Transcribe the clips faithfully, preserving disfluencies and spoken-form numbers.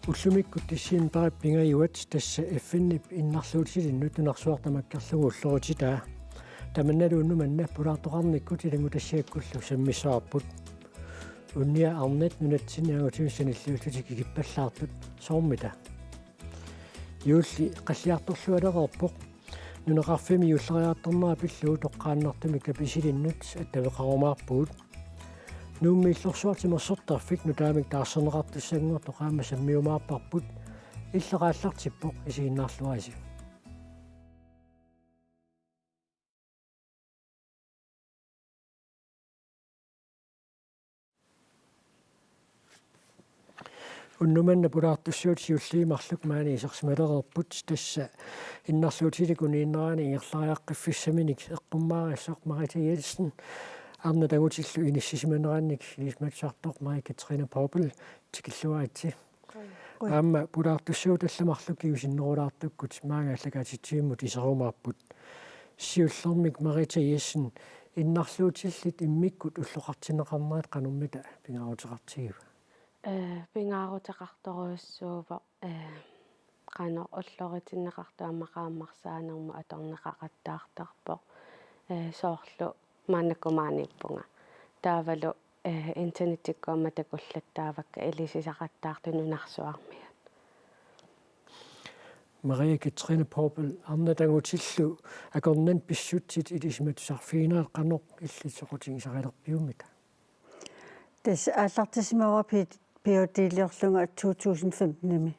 Ullumikkut decembarip pingajuat tassa F N-ip innarluutilinnut nunarsuaq tamakkerlugu ullorititaa. Tamannalu unnuk manna pulaartoqarnikkut ilanngutassiakkullu sammissavarput. Unnia arnat nunatsinni angutigut sanilliullutik ikippallaartut. Soormita? Juulli qalliartorlualereerpoq. Nunaqarfimmi juulleriartornera pillugu toqqaannartumik Kapisilinnut attaveqarumaarpugut. Nuummi illorsuaq timersortarfik nutaamik taarserneqartussanngortoq aamma sammiumaarparput. Illoq aallartippoq, isiginnaarluarisi. Unnuk manna pulaartussat siulliit marluk maani isersimalereerput, tassa innarluutilik uniinnerani ingerlariaqqiffissaminik eqqummaarissoq Marita Jensen, arnat angutillu inissisimanerannik ilisimatusartoq Marie Katrine Poppel, tikilluaritsi. Aamma pulaartussat allat marluk kingusinnerulaartukkut maanga aallakaatitsivimmut iserumaarput. Siullermik Marita Jensen, innarluutillit immikkut ulloqartinneqarnerat qanormita pingaaruteqartigiva? Ee, pingaaruteqartorujussuuvoq, ee, qanoq ulloritinneqartoq aamma qaammarsaanermut atorneqaqattaartarpoq. Ee, soorlu maannakkut maaniippunga. Taavalu, ee, internettikkut aamma takullattaavakka ilisisaqattaartut nunarsuarmiut. Marie Katrine Poppel, arnat angutillu akornanni pissutsit ilisimatusarfiginerat qanoq illit soqutigisarilerpiummita? Tassa aallartissimavara pi-, ph.d.-liorlunga to tusind femten-imi.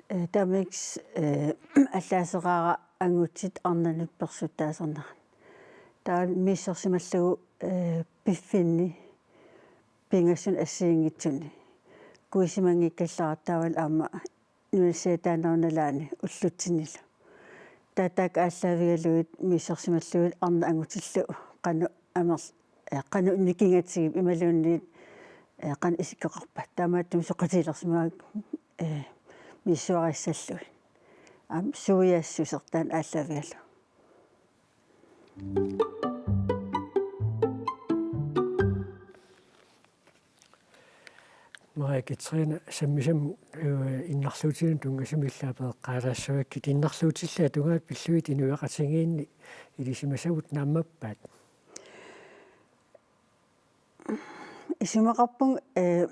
Ee, taamanikkut, ee, allaaseraara angutit arnanut persuttaasarnerat. Taava misissorsimallugu, ee, piffinni pingasunut assigiinngitsunik. Kuisimanngikkallartut taavalu aamma nunassiataanerup nalaani ullutsinnilu. Taava taakku aallaavigalugit misissorsimallugit arnat angutillu qanoq amer-, ee, qanoq nikingatigippat imaluunniit, ee, qanoq isikkoqarpat. Taamaattumik soqutigilersimavakka, ee, misissuarissallugit. Aamma suiassuseq taanna aallaavigalugu. Marie Katrine, sammisamut, ee, innarluutilinnut tunngasumik illit apereqqaalaassavakkit, innarluutillit atugaat pillugit inuiaqatigiinni ilisimasagut naammappat? Isumaqarpunga, ee,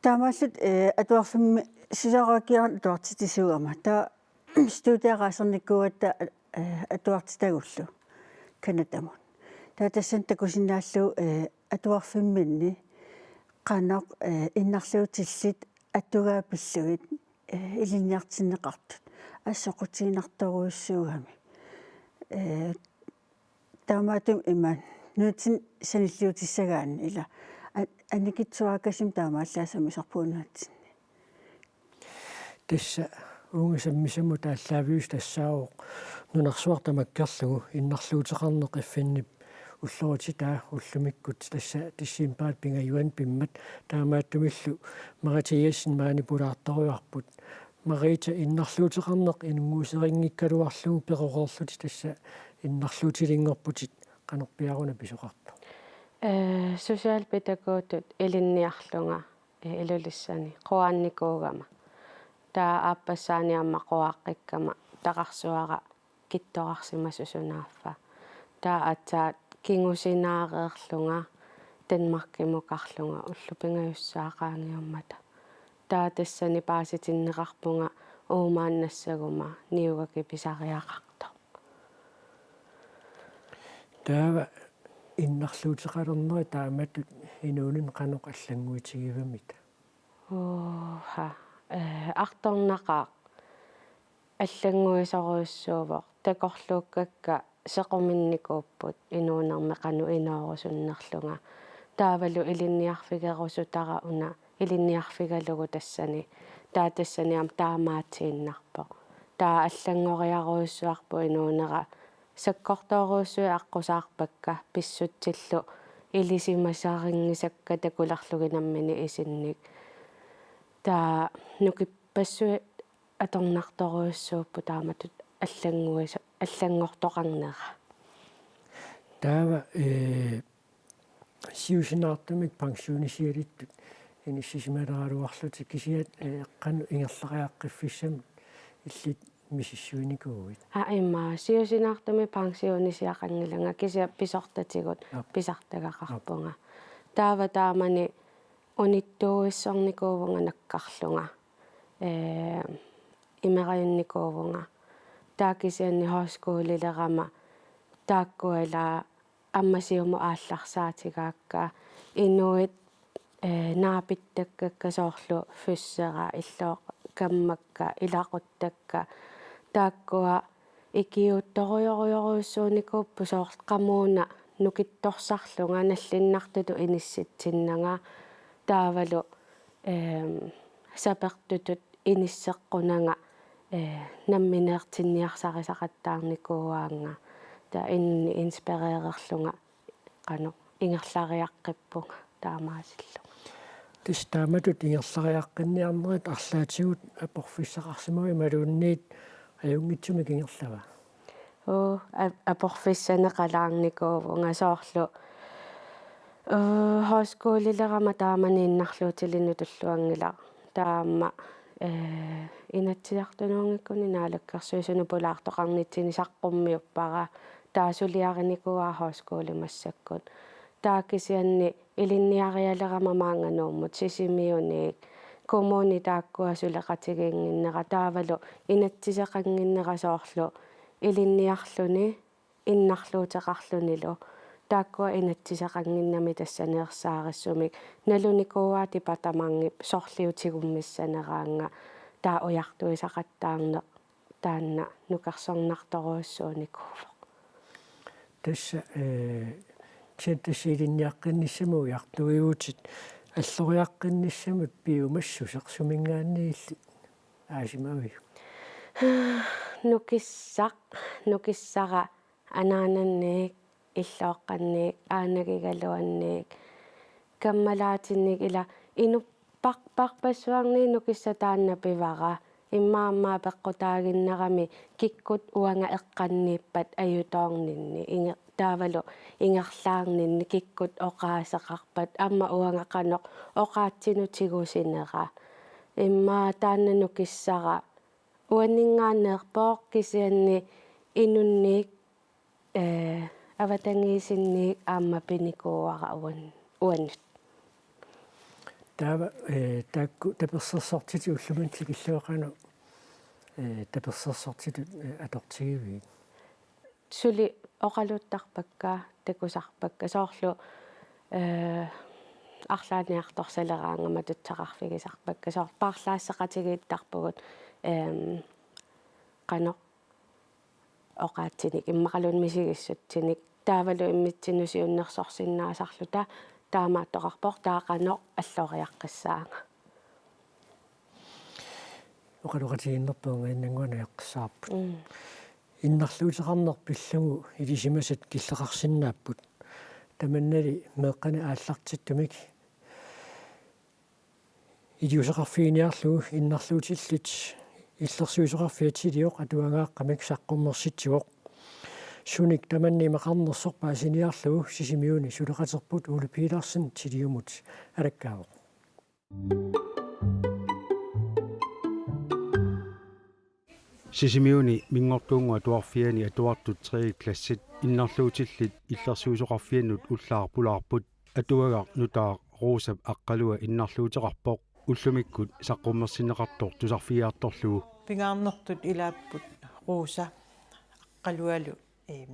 taamaallutik, ee, atuarfimmi-, socialrådgiverit atuartitsisuugama. Taava studiaqaasernikuugatta, ee, atuartitagullu Canadamut. Taava tassani takusinnaallugu, ee, atuarfimminni qanoq, ee, innarluutillit atugaat pillugit, ee, ilinniartinneqartut. Assut soqutiginartorujussuugami. Ee, taamaattumik ima nunatsinni sanilliutissagaanni ila a-, annikitsuarakkasumik taamaallaat sammisarpugut nunatsinni. Tassa uunga sammisamut aallaaviusoq tassaavoq nunarsuaq tamakkerlugu innarluuteqarneq F N-ip ullorititaa ullumikkut, tassa decembarip pingajuanni pimmat, taamaattumillu Marita Jensen maani pulaartorujuarput. Marita, innarluuteqarneq inunnguuserinngikkaluarlugu peqoreerlutit tassa innarluutilinngorputit, qanorpiaruna pisoqartoq? Ee, socialpædagogitut ilinniarlunga, ee, Ilulissani quaannikuugama. Taava aappassaani aamma quaaqqikkama taqarsuara kittorarsimasoq sunaaffa. Taava aatsaat kingusinaareerlunga Danmarkimukarlunga ullut pingajussaat qaangiummata. Taava tassani paasitinneqarpunga uumaannassaguma niugakipisariaqartoq. Taava innarluuteqalernerit taamatut inuuninni qanoq allannguitigivamita? Uha, ee, artornaqaaq allannguisorujussuuvoq, takorluukkakka sequminnikuupput inuunermi qanoq inoorusunnerlunga. Taavalu ilinniarfigerusutara una ilinniarfigalugu tassani. Taava tassani aamma taamaatiinnarpoq. Taava allanngoriarujussuarput inuunera sakkortoorujussuit aqqusaarpakka pissutsillu ilisimasarinngisakka takulerlugit nammineq isinnik. Taava nukippassuit atornartorujussuupput taamatut allannguisa-, allanngortoqarnera. Taava, ee, siusinaartumik pensionisialittut inissisimaleraluarlutit kisianni, eh, qanoq ingerlariaqqiffissamut illit misissuinikuuit? Aamma siusinaartumik pensionisiaqanngilanga kisianni pisortatigut. Aap. Pisartagaqarpunga. Taava taamani unittuuissornikuuvunga nakkarlunga. Ee, imerajunnikuuvunga. Taava kisianni højskolilerama taakkua ila aamma siumut aallarsaatigaakka inuit, ee, naapittakkakka soorlu fyssera, illooq kammakka, ilaquttakka. Taakkua ikiuuttorujorujorujussuunikuupput soorlu qamuuna nukittorsarlunga nallinnartutut inissitsinnanga taavalu, ehm, sapertutut inisseqqunanga, eh, nammineertinniarsarisaqattaarnikuuaannga. Taava inunnik inspirererlunga qanoq ingerlariaqqippunga taamaasillunga. Tassa taamatut ingerlariaqqinniarnerit arlaatigut aporfissaqarsimavoq imaluunniit ajunngitsumik ingerlava? Uu, ap-, aporfissaneqalaarnikuuvunga soorlu, uu, højskolilerama taamani innarluutilinnut tulluanngilaq. Taama, eh, Inatsisartununngikkunik Naalakkersuisunut pulaartoqarnitsinni saqqummiuppara. Taava suliarinikuuara højskoli massakkut. Taava kisianni ilinniarialerama maanga Nuummut Sisimiuniit, kommuni taakkua suleqatigiinnginnera taavalu inatsiseqannginnera soorlu ilinniarluni innarluuteqarlunilu. Taakkua inatsiseqannginnami tassani ersaarissumik. Nalunikuuaa departementip sorliutigummissaneraannga taava ujartuisaqattaarneq taanna nukersornartorujussuunikuuvoq. Tassa, eh, kisianni tassa ilinniaqqinnissamut ujartuivutit alloriaqqinnissamut piumassuseq suminngaanniilli aasimaviuk? Nukissaq, nukissara anaananniit, illooqqanniit, aanagigaluanniit, kammalaatinniit ila inupparparpassuarniit nukissaq taanna pivara. Immaqa aamma peqqutaaginnarami kikkut uanga eqqanniippat ajutoorninni, inge-, taavalu ingerlaarninni kikkut oqaaseqarpat, aamma uanga qanoq oqaatsinut tigusinera. Immaqa taanna nukissara uanninngaanneerpoq kisianni inunnik, eh, avatangiisinniit aamma pinikuuara uan-, uannut. Taava, eh, taakku tapersersortitit ullumimut tikilluaqanu, eh, tapersersortitut, eh, atortigiviuk? Suli oqaluttarpakka, takusarpakka, soorlu, eh, arlaanniartorsaleraangama tutsaqarfigisarpakka, soorlu paarlaasseqatigiittarpugut, ehm, qanoq oqaatsinik, immaqaluunniit misigissutsinik, taavalu immitsinnut siunnersorsinnaasarluta, taamaattoqarpoq taava qanoq alloriaqqissaanga. Oqaloqatigiinnerput angainnannguaq nujaqqissaarput. Mm. Innarluuteqarneq pillugu ilisimasat killeqarsinnaapput. Tamannali meeqqanik aallartittumik iliuuseqarfiginiarlugu innarluutillit illersuisoqarfia Tilioq atuagaaqqamik saqqummersitsivoq. Sunik tamanna imaqarnersoq paasiniarlugu Sisimiuni suleqaterput Ole Petersen Tiliumut alakkaavoq. Sisimiuni Minngortuunnguup Atuarfiani atuartut tredje klassit innarluutillit illersuisoqarfiannut ullaaq pulaarput. Atuagaq nutaaq Roosap Aqqalua innarluuteqarpoq, ullumikkut saqqummersinneqartoq tusarfigiartorlugu. Pingaarnertut ilaapput Roosa Aqqalualu, eem,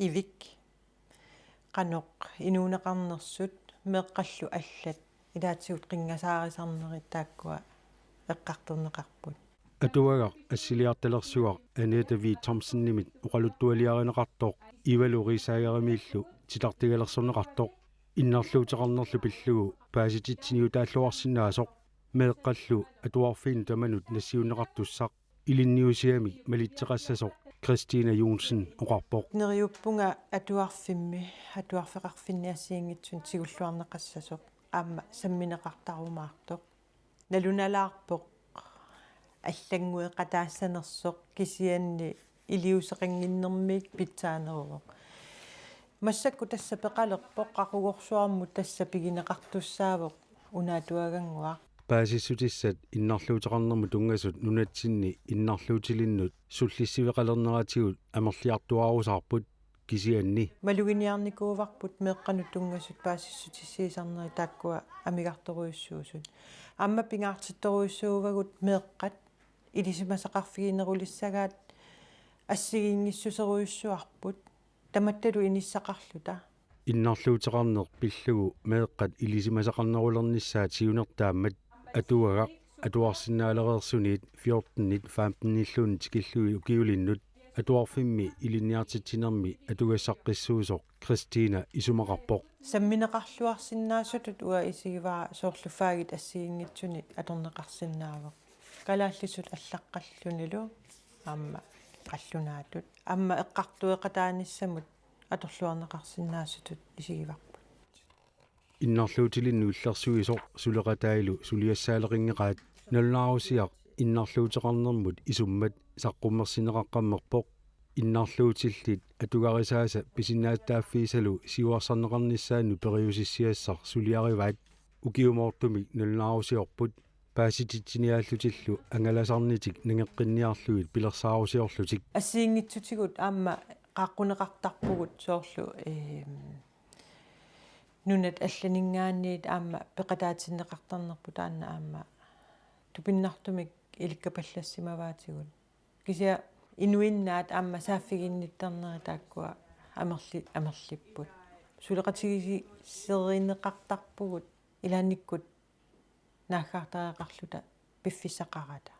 Ivik. Qanoq inuuneqarnersut meeqqallu allat ilaatigut qinngasaarisarnerit taakkua eqqartorneqarput. Atuagaq assiliartalersugaq Anette V. Thomsenimit oqaluttualiarineqartoq Ivalu Riisagerimiillu titartigalersorneqartoq. Innarluuteqarnerlu pillugu paasititsiniutaalluarsinnaasoq meeqqallu atuarfiinut tamanut nassiunneqartussaq ilinniusiamik malitseqassasoq Christina Johnsen oqarpoq. Neriuppunga atuarfimmi, atuarfeqarfinni assigiinngitsunik tigulluarneqassasoq aamma sammineqartarumaartoq. Nalunalaarpoq allanngueqataassanersoq kisianni iliuuseqannginnermiit pitsaaneruvoq. Massakkut tassa peqalerpoq, qaqugorsuarmut tassa pigineqartussaavoq Una atuagannguaq. Paasissutissat innarluuteqarnermut tunngasut nunatsinni innarluutilinnut sullissiveqalerneratigut amerliartuaarusaarput kisianni. Maluginiarnikuuvarput meeqqanut tunngasut paasissutissiisarnerit taakkua amigartorujussuusut. Aamma pingaartittorujussuuvagut meeqqat ilisimasaqarfiginerulissagaat assigiinngissuserujussuarput tamattalu inissaqarluta. Innarluuteqarneq pillugu meeqqat ilisimasaqarnerulernissaat siunertaammat atuagaq atuarsinnaalereersuniit fjortenit femtenilluunniit tikillugit ukiulinnut atuarfimmi ilinniartitsinermi atugassaqqissuusoq Kristina isumaqarpoq. Sammineqarluarsinnaasutut uanga isigivara soorlu fagit assigiinngitsuni atorneqarsinnaavoq. Kalaallisut allaqqallunilu aamma qallunaatut. Aamma eqqartueqataanissamut atorluarneqarsinnaasutut isigivarput. Innarluutilinnut illersuisoq suleqataalu suliassaaleqinngeqaat nalunaarusiaq innarluuteqarnermut isummat saqqummersinneqaqqammerpoq. Innarluutillit atugarisaasa pisinnaatitaaffiisalu siuarsarneqarnissaannut periusissiassaq suliarivaat. Ukiumoortumik nalunaarusiorput paasititsiniaallutillu angalasarnitik nangeqqinniarlugit pilersaarusiorlutik. Assigiinngitsutigut aamma qaaqquneqartarpugut soorlu ehm, nunat allaninngaanniit aamma peqataatinneqartarnerput taanna aamma tupinnartumik ilikkapallassimavaatigut. Kisianni inuinnaat aamma saaffiginnittarnerit taakkua amerli-, amerlipput. Suleqatigiisserineqartarpugut ilaannikkut naaggaartariaqarluta piffissaqarata.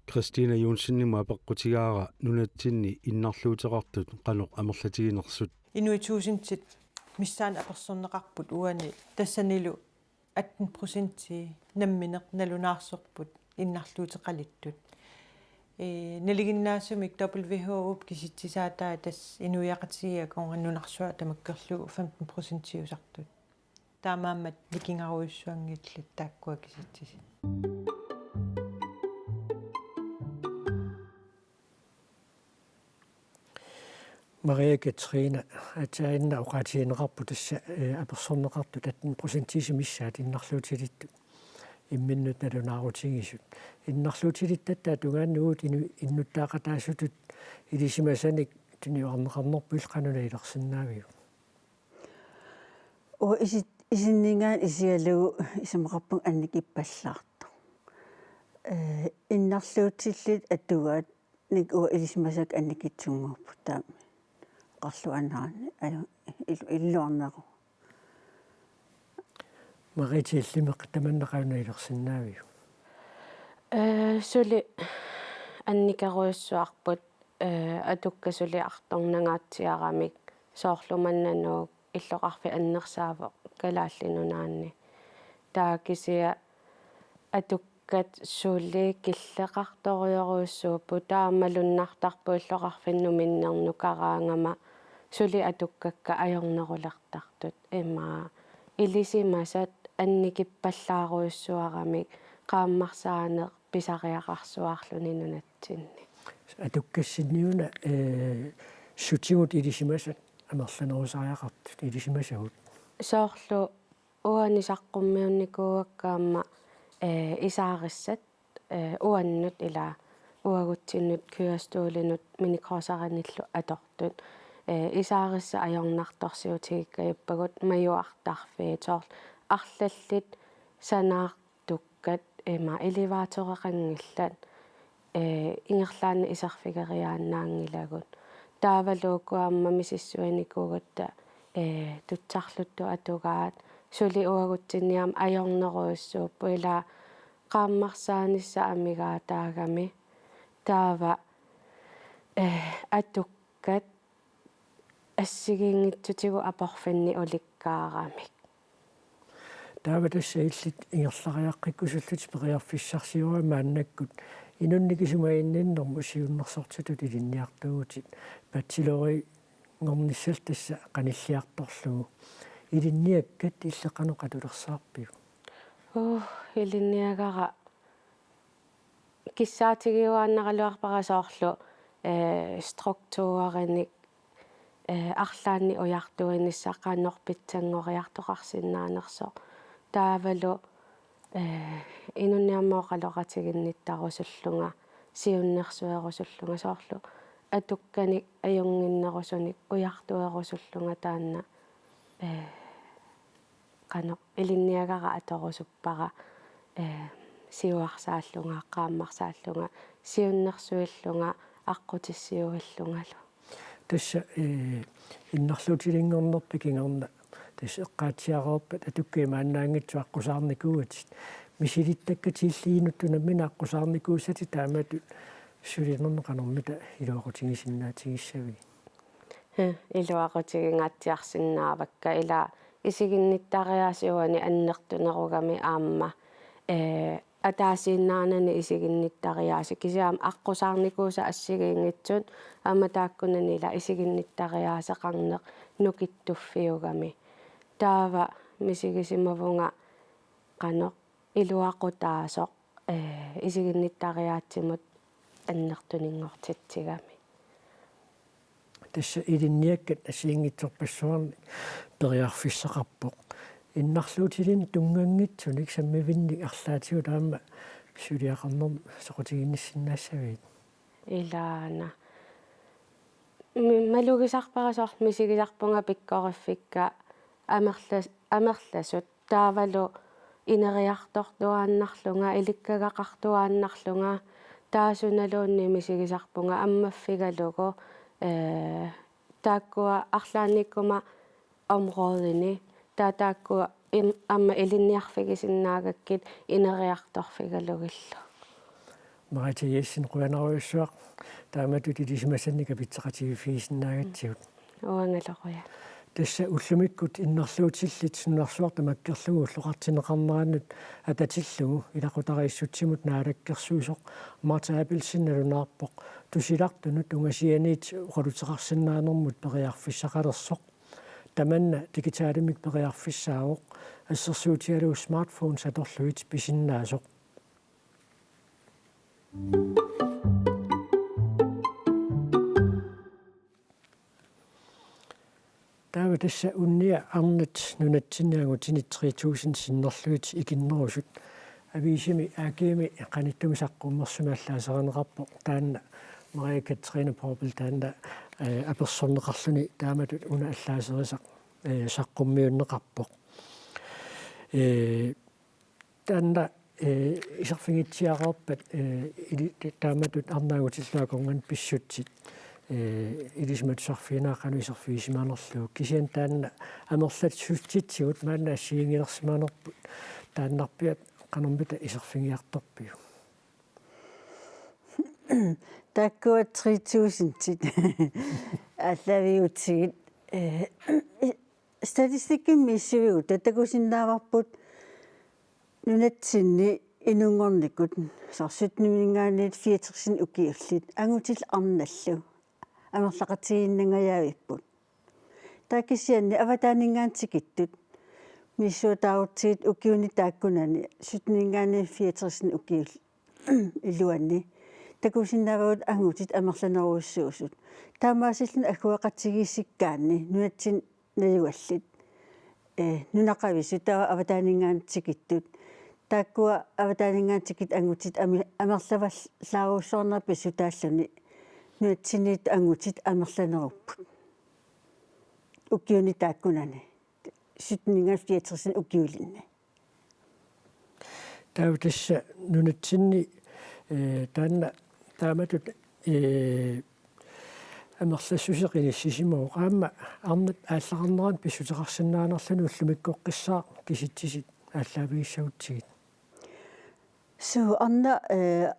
Kristina Jonsenimut apeqqutigaara nunatsinni innarluuteqartut qanoq amerlatiginersut. Inuit tuusintit missaanni apersorneqarput uani tassanilu atten procentii nammineq nalunaarsorput innarluuteqalittut. Ee, nalinginnaasumik W H O-p kisitsisaataa tassa inuiaqatigiiaat kongerinnut nunarsuaq tamakkerlugu femten procentiusartut. Taamaammat nikingarujussuanngillat taakkua kisitsisit. Maria Katrine, aatsaannguaq oqaatigineqarpoq tassa, eh, apersorneqartut atten procentiisa missaat innarluutilittut imminnut nalunaarutigisut. Innarluutilittatta tungaanut inu-, innuttaaqataasutut ilisimasanik tuniorarneqarnerput qanoq ilersinnaaviuk? Uanga isi-, isinninngaanniit isigalugu isumaqarpunga annikippallaartoq. Eh, innarluutillit atugaat nik uanga ilisimasakka annikitsunnguupput taama. Oqarluaannaraanni aju-, il-, illuarneruvoq. Marit, illimmi tamanna qanoq ilersinnaaviuk? Eh, suli annikerujussuarput, eh, atukkat suli artornangaatsiaramik soorlu manna Nuuk illoqarfik annersaavoq Kalaallit Nunaanni. Taava kisianni atukkat suli killeqartorujorujussuupput, taava malunnartarpoq illoqarfinnut minnerneqaraangama suli atukkakka ajornerulertartut. Ima ilisimasat annikippallaarujussuaramik qaammarsaaneq pisariaqarsuarluni nunatsinni. Atukkassinniuna, eh, sutigut ilisimasat amerlanerusariaqartut ilisimasagut. Soorlu uani saqqummiunnikuuakka aamma, eh, isaarissat, eh, uannut ila uagutsinnut kørestolinut minikrosarinillu atortut. Eh, isaarissat ajornartorsiutigikkajappagut majuartarfiit soorlu arlallit sanaartukkat ima elevaatoreqanngillat, eh, ingerlaannaq iserfigeriaannaanngilagut. Taavalu uku aamma misissuinikuugatta, eh, tutsarluttut atugaat suli uagutsinni aamma ajornerujussuupput ila qaammarsaanissaq amigaataagami. Taava, eh, atukkat assigiinngitsutigut aporfinnik ulikkaaramik. Taava tassa illit ingerlariaqqikkusullutit periarfissarsiuara maannakkut inunnik isumaginninnermut siunnersortitut ilinniartuuvutit, bachelorinngornissallu tassa qanilliartorlugu. Ilinniakkat illit qanoq atulersaarpiuk? Uh, ilinniagara kissaatigiuaannaraluarpara soorlu, eh, strukturinik, eh, arlaannik ujartuinissaq qanoq pitsanngoriartoqarsinnaanersoq. Taavalu, eh, inunnik aamma oqaloqatiginnittarusullunga, siunnersuerusullunga, soorlu atukkanik ajunnginnerusunik ujartuerusullunga taanna, eh, qanoq ilinniagara atorusuppara, eh, siuarsaallunga, qaammarsaallunga, siunnersuillunga, aqqutissiuillungalu. Tassa, eh, innarluutilinngornerpit kingorna tassa eqqaatsiareerpat atukkanik maannaanngitsoq aqqusaarnikuugatit. Misilittakkatit illit inuttut nammineq aqqusaarnikuusatit taamatut sulinerni qanormita iluaqutigisinnaatigissavigit? He, iluaqutigingaatsiarsinnaavakka, ila isiginnittariaasiuani annertunerugami aamma, eh, ataasiinnaanani isiginnittariaaseq, kisianni aqqusaarnikuusat assigiinngitsut aamma taakkunani ila isiginnittariaaseqarneq nukittuffiugami. Taava misigisimavunga qanoq iluaqutaasoq, eh, isiginnittariaatsimut annertuninngortitsigami. Tassa ilinniakkat assigiinngitsorpassuarnik periarfissaqarpoq. Innarluutilinnut tunnganngitsunik sammivinnik arlaatigut aamma suliaqarnermut soqutiginnissinnaassavigit? Ilaana. Mi-, malugisarpara soorlu misigisarpunga pikkoriffikka amerlas-, amerlasut. Taavalu ineriartortuaannarlunga, ilikkagaqartuaannarlunga, taava sunaluunniit misigisarpunga ammaffigalugu, eh, taakkua arlaannikkuma områdini, taava taakkua im-, aamma ilinniarfigisinnaagakkit ineriartorfigalugillu. Mariette Jessen, qujanarujussuaq taamatut ilisimasannik kapitseqatigiiffigisinnaagatsigut. Uangalu qujan. Tassa ullumikkut innarluutillit nunarsuaq tamakkerlugu ulloqartinneqarnerannut atatillugu ilaqutariissutsimut naalakkersuisoq Martha Abelsen nalunaarpoq tusilartunut ungasianiit oqaluteqarsinnaanermut periarfissaqalersoq. Tamanna digitalimik periarfissaavoq, assersuutigalugu smartphones atorlugit pisinnaasoq. Taava tassa unnia arnat nunatsinni angutini tre tusind sinnerlugit ikinnerusut. Aviisimi A G-mi qanittumi saqqummersumi allaaserineqarpoq, taanna Maria Katrine Poppel taanna, eh, apersorneqarluni taamatut una allaaserisaq, eh, saqqummiunneqarpoq. Eh, Taanna, eh, iserfigitsiareerpat, eh, ili-, taamatut arnat angutillu akornanni pissutsit, eh, ilisimatusarfiginera qanoq iserfigisimanerlugu. Kisianni taanna amerlatsutitsigut maanna assigiinngilersimanerput. Taannarpiaq qanormita iserfigiartorpiuk? Taakkua tre tusindit aallaaviutsigit, eh, statistikkimmi issuigut takusinnaavarput nunatsinni inunngornikkut, soorlu sytteninngaanniit fireogtresinik ukiullit, angutit arnallu amerlaqatigiinnangajavipput. Taava kisianni avataaninngaanniit tikittut misissuutaarutsigit ukiuni taakkunani sytteninngaanniit fireogtresinik ukiul-, iluanni takusinnaavagut angutit amerlanerujussuusut. Taamaasilluni agguaqatigiissikkaanni nunatsinni najugallit, eh, nunaqavisut, taava avataaninngaanniit tikittut. Taakkua avataaninngaanniit tikittut angutit ami-, amerlavallaarujussuarnerat pissutaalluni nunatsinniittut angutit amerlanerupput ukiuni taakkunani, sytteninngaanniit fireogtresinik ukiulinni. Taava tassa nunatsinni, eh, taanna taamatut, eh, amerlassuseq inissisimavoq. Aamma arnat aallarnerani pissuteqarsinnaanerluni ullumikkoqqissaaq kisitsisit aallaavigissagutsigit? Suu, arnat, eh,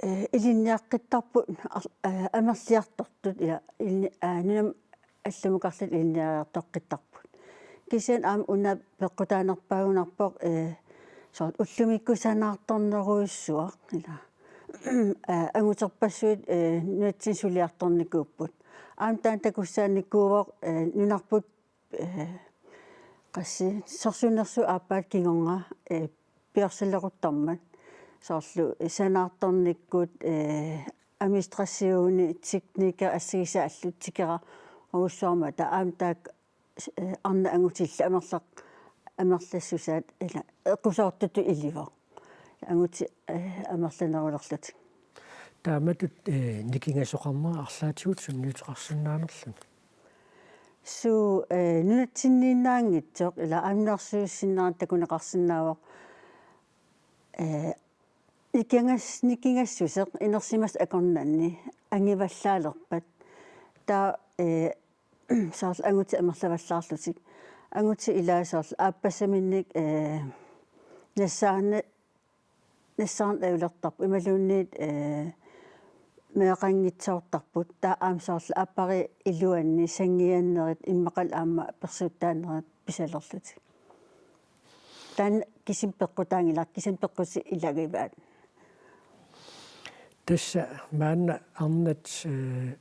eh, ilinniaqqittarput ar-, eh, amerliartortut, ila, ilinni-, eh, nunamut allamukarlutik ilinniariartoqqittarput. Kisianni aamma una peqqutaanerpaagunarpoq, eh, soorlu ullumikkut sanaartornerujussuaq, ila, eh, anguterpassuit, eh, nunatsinni suliartornikuupput. Aamma taanna takussaanikuuvoq, eh, nunarput, eh, qassit, sorsunnersuut aappaat kingorna, eh, piorsaleruttormat. Soorlu sanaartornikkut, eh, administrationi, teknikki assigisaallu tikerarujussuarmata, aamma taakku, eh, arnat angutillu amerlaq-, amerlassusaat ila eqqusoortutut ilivoq. Angutit, eh, amerlanerulerlutik. Taamatut, eh, nikingasoqarneq arlaatigut sunniuteqarsinnaanerluni. Suu, eh, nunatsinniinnaanngitsoq ila aamma nunarsuussinnera takuneqarsinnaavoq, eh, nikingas-, nikingassuseq inersimasut akornanni angivallaalerpat. Taava, eh, soorlu angutit amerlavallaarlutik. Angutit ilaat soorlu aappassaaminnik, eh, nassaarne-, nassaarneq ajulertarput. Imaluunniit, eh, meeraqanngitsoortarput. Taava aamma soorlu aappariit iluanni sanngiannerit immaqalu aamma persuuttaanerit pisalerlutik. Taanna kisimi peqqutaanngilaq, kisimi peqqutit ilagivaat. Tassa maanna arnat, eh,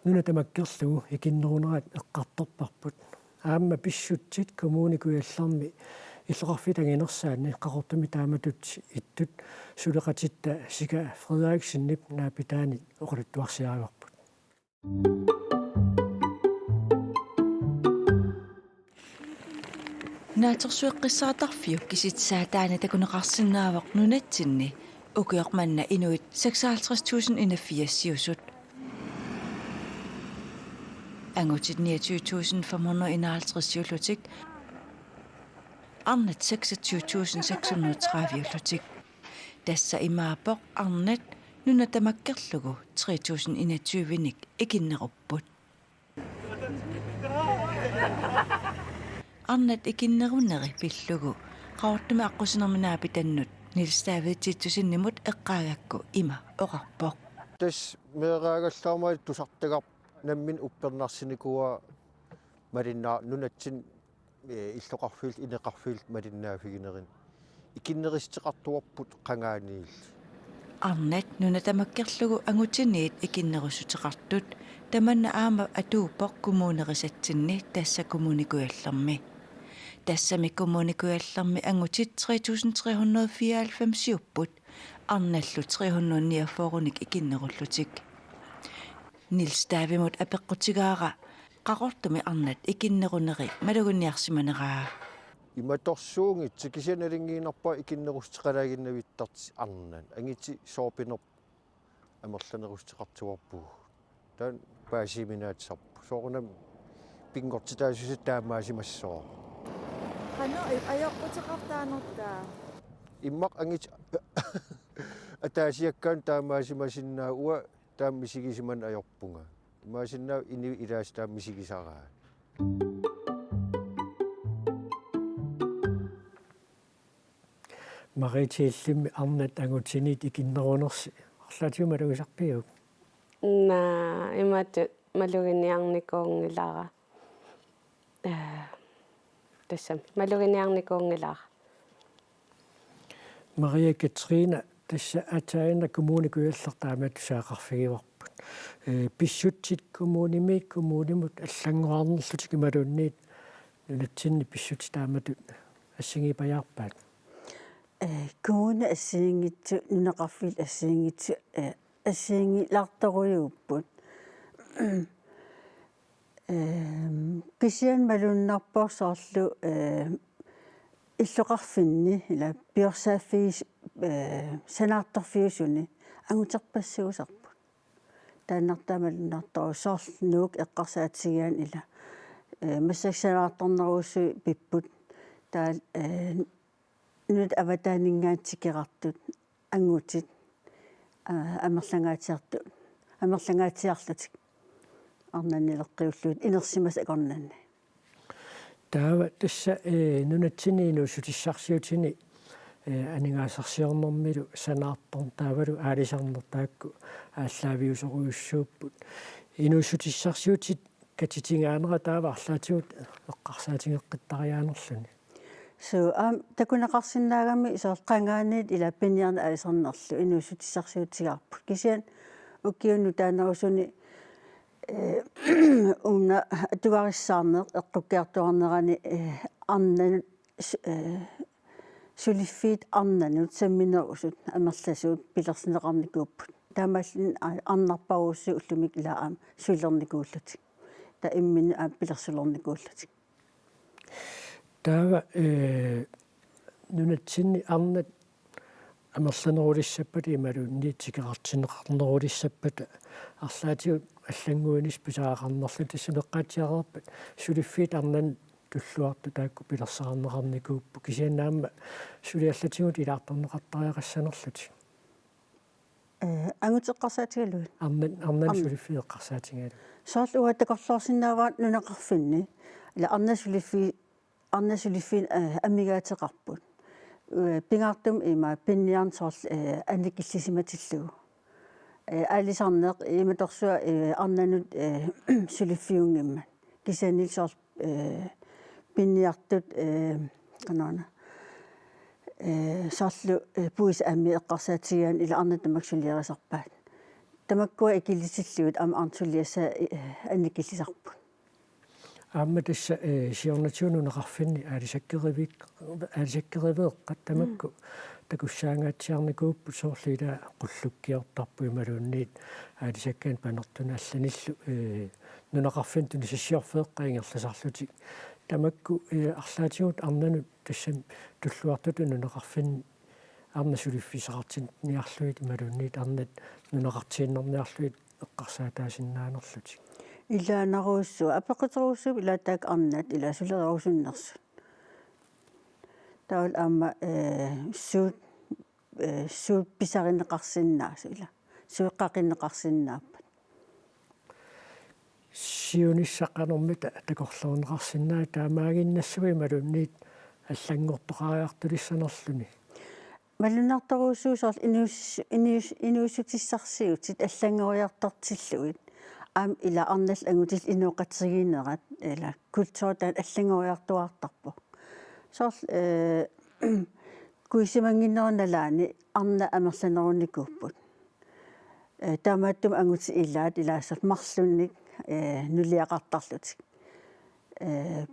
nuna tamakkerlugu ikinnerunerat eqqartorparput. Aamma pissutsit Kommune Kujallermi illoqarfiit anginersaanni Qaqortumi taamatut ittut suleqatitta Sika Frederiksenip naapitaanit oqaluttuarsiarivarput. Naatsorsueqqissaartarfiup kisitsisaataani takuneqarsinnaavoq nunatsinni ukioq manna inuit seksoghalvtreds tusind enogfirsiusut. Angutit niogtyve tusind fem hundrede enoghalvtredsiullutik, arnat seksogtyve tusind seks hundrede trediveullutik. Tassa imaappoq arnat nuna tamakkerlugu tre tusind enogtyvenik ikinnerupput. Arnat ikinneruneri pillugu Qaqortumi aqqusinermi naapitannut Niels David Titussenimut eqqaagakku ima oqarpoq. Tassa meeraagallarmali tusartagarput nammineq uppernarsinikuuara malinnaa-, nunatsinni, eh, illoqarfiillutik ineqarfiillutik malinnaaffiginerini. Ikinnerussuteqartuarput qangaaniilli. Arnat nuna tamakkerlugu angutiniit ikinnerussuteqartut tamanna aamma atuuppoq kommunerisatsinni, tassa Kommune Kujallermi. Tassami Kommune Kujallermi angutit tre tusind tre hundrede fireoghalvfemsiupput, arnallu tre hundrede niogfyrrenik ikinnerullutik. Niels Davidimut apeqqutigaara Qaqortumi arnat ikinneruneri maluginiarsimaneraa. Imatorsuunngitsoq, kisianni nalunngiinnarpara ikinnerussuteqalaaginnavittartut arnat. Angutit soorpinerput amerlanerussuteqartuarpugut. Taanna paasiuminaatsisarpoq. Soorunami pinngortitaassuseq taamaasimassooq. Qanoq i-, ajoquteqartaanertaa? Immaqa angutit ataasiakkaanut taamaasimasinnaavoq, uanga taama misigisimaneq ajorpunga. Imaassinnaavoq inuit ilaasa taama misigisaraat. Mariette, illimmi arnat angutiniit ikinnerunersi arlaatigut malugisarpiuk? Naa, imatut maluginiarnikuunngilara. Eh, tassami maluginiarnikuunngilara. Maria Katrine, tassa aatsaannguaq Kommune Kujalleq taamatut saaqarfigivarput. Eh, pissutsit kommunimiit kommunimut allanngorarnerlutik imaluunniit nunatsinni pissutsit taamatut assigiipajaarpaat? Eh, kommunit assigiinngitsut, nunaqarfiit assigiinngitsut, eh, assigiinngilaartorujuupput. Ehm, kisianni malunnarpoq soorlu, eh, illoqarfinni ila piorsaaffigis-, eh, sanaartorfiusuni anguterpassuusarput. Taannartaa malunnartoq soorlu Nuuk eqqarsaatigigaanni ila, eh, massakkut sanaartornerusui pipput. Taava, eh, nunat avataaninngaanniit tikeraartut angutit, aa, amerlangaatsiartut, amerlangaatsiarlutik arnat naleqqiullugit inersimasut akornanni. Taava tassa, eh, nunatsinni inuussutissarsiutini, eh, aningaasarsiornermilu sanaartorneq taavalu aalisarneq taakku aallaaviusorujussuupput. Inuussutissarsiutit katitingaanera taava arlaatigut eqqarsaatigeqqittariaanerluni. Suu, aamma takuneqarsinnaagami soorlu qangaaniit ila piniarneq aalisarnerlu inuussutissarsiutigaarput. Kisianni ukiuni nutaanerusuni, eh, una atugarissaarneq eqqukkiartuaarnerani, eh, arnanut s-, eh, suliffiit arnanut samminerusut amerlasuut pilersinneqarnikuupput. Taamaalluni a-, arnarparujussuit ullumikkut ila aamma sulernikuullutik. Taava imminnut aamma pilersulernikuullutik. Taava, eh, nunatsinni arnat amerlanerulissappata imaluunniit tikeqartinneqarnerulissappata arlaatigut allannguinissaq pisariaqarnerlutik, tassa meqqaatsiareerpat suliffiit arnanut tulluartut taakku pilersaaruteqarnikuupput, kisianni aamma suli allatigut ilaartorneqartariaqassanerlutik. Eh, angutit eqqarsaatigalugit? Arnat, arnanut Arn- suliffiit eqqarsaatigalugit. Soorlu uanga takorloorsinnaavara nunaqarfinni. Ila arnat suliffi-, arnat suliffiit, eh, amigaateqarput. Eh, pingaartumik ima pinniarneq soorlu, eh, annikillisimatillugu. Eh, aalisarneq imatorsuaq, eh, arnanut, eh, suliffiunngimmat. Kisianni soorlu, eh, pinniartut, eh, qanoruna, eh, soorlu, eh, puisip ammit eqqarsaatigigaanni ila arnat tamakku suliarisarpaat. Tamakkua ikillitillugit aamma arnat suliassaat, eh, annikillisarput. Aamma tassa, eh, siornatigut nunaqarfinni aalisakkeriveq-, aalisakkeriveeqqat tamakku Mm. takussaangaatsiarnikuupput, soorlu ila qullukkiortarput imaluunniit aalisakkanik panertunik allanillu, eh, nunaqarfinni tunisassiorfeeqqat ingerlasarlutik. Tamakku, eh, arlaatigut arnanut tassami tulluartutut nunaqarfinni arnat suliffissaqartinniarlugit imaluunniit arnat nunaqartiinnarniarlugit eqqarsaataasinnaanerlutik. Ilaanarujussuaq, apeqquterujussuupput ila taakku arnat ila sulerusunnersut. Taavalu aamma, eh, suut, eh, suut pisarineqarsinnaasut ila. Suut qaqinneqarsinnaappat. Siunissaq qanormita takorloorneqarsinnaava, taamaaginnassavat imaluunniit allanngortoqariartulissanerluni? Malunnartorujussuuvoq soorlu inuus-, inuus-, inuussutissarsiutit allanngoriartortillugit. Aamma ila arnallu angutillu inooqatigiinnerat, ila kulturi taanna allanngoriartuaartarpoq. Soorlu, eh, kuisimannginnerup nalaani arnat amerlanerunikuupput. Eh, taamaattumik angutit ilaat ilaassat marlunnik, eh, nuliaqartarlutik. Eh,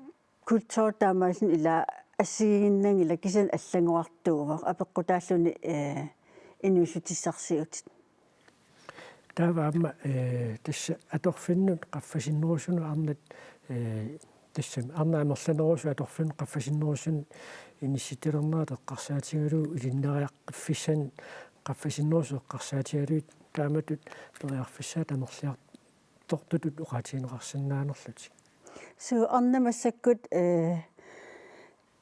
kulturi taamaalilluni ila assigiinnginnami ila kisianni allanngorartuuvoq apeqqutaalluni, eh, inuussutissarsiutit. Taava aamma, eh, tassa atorfinnut qaffasinnerusunut arnat, eh, tassami arnat amerlanerusut atorfinnut qaffasinnerusunut inissitsilernerat eqqarsaatigalugu ilinniariaqqiffissanik qaffasinnerusut eqqarsaatigalugit taamatut periarfissaat amerliar-, tortutut oqaatigineqarsinnaanerlutik. Suu, arnat massakkut, eh,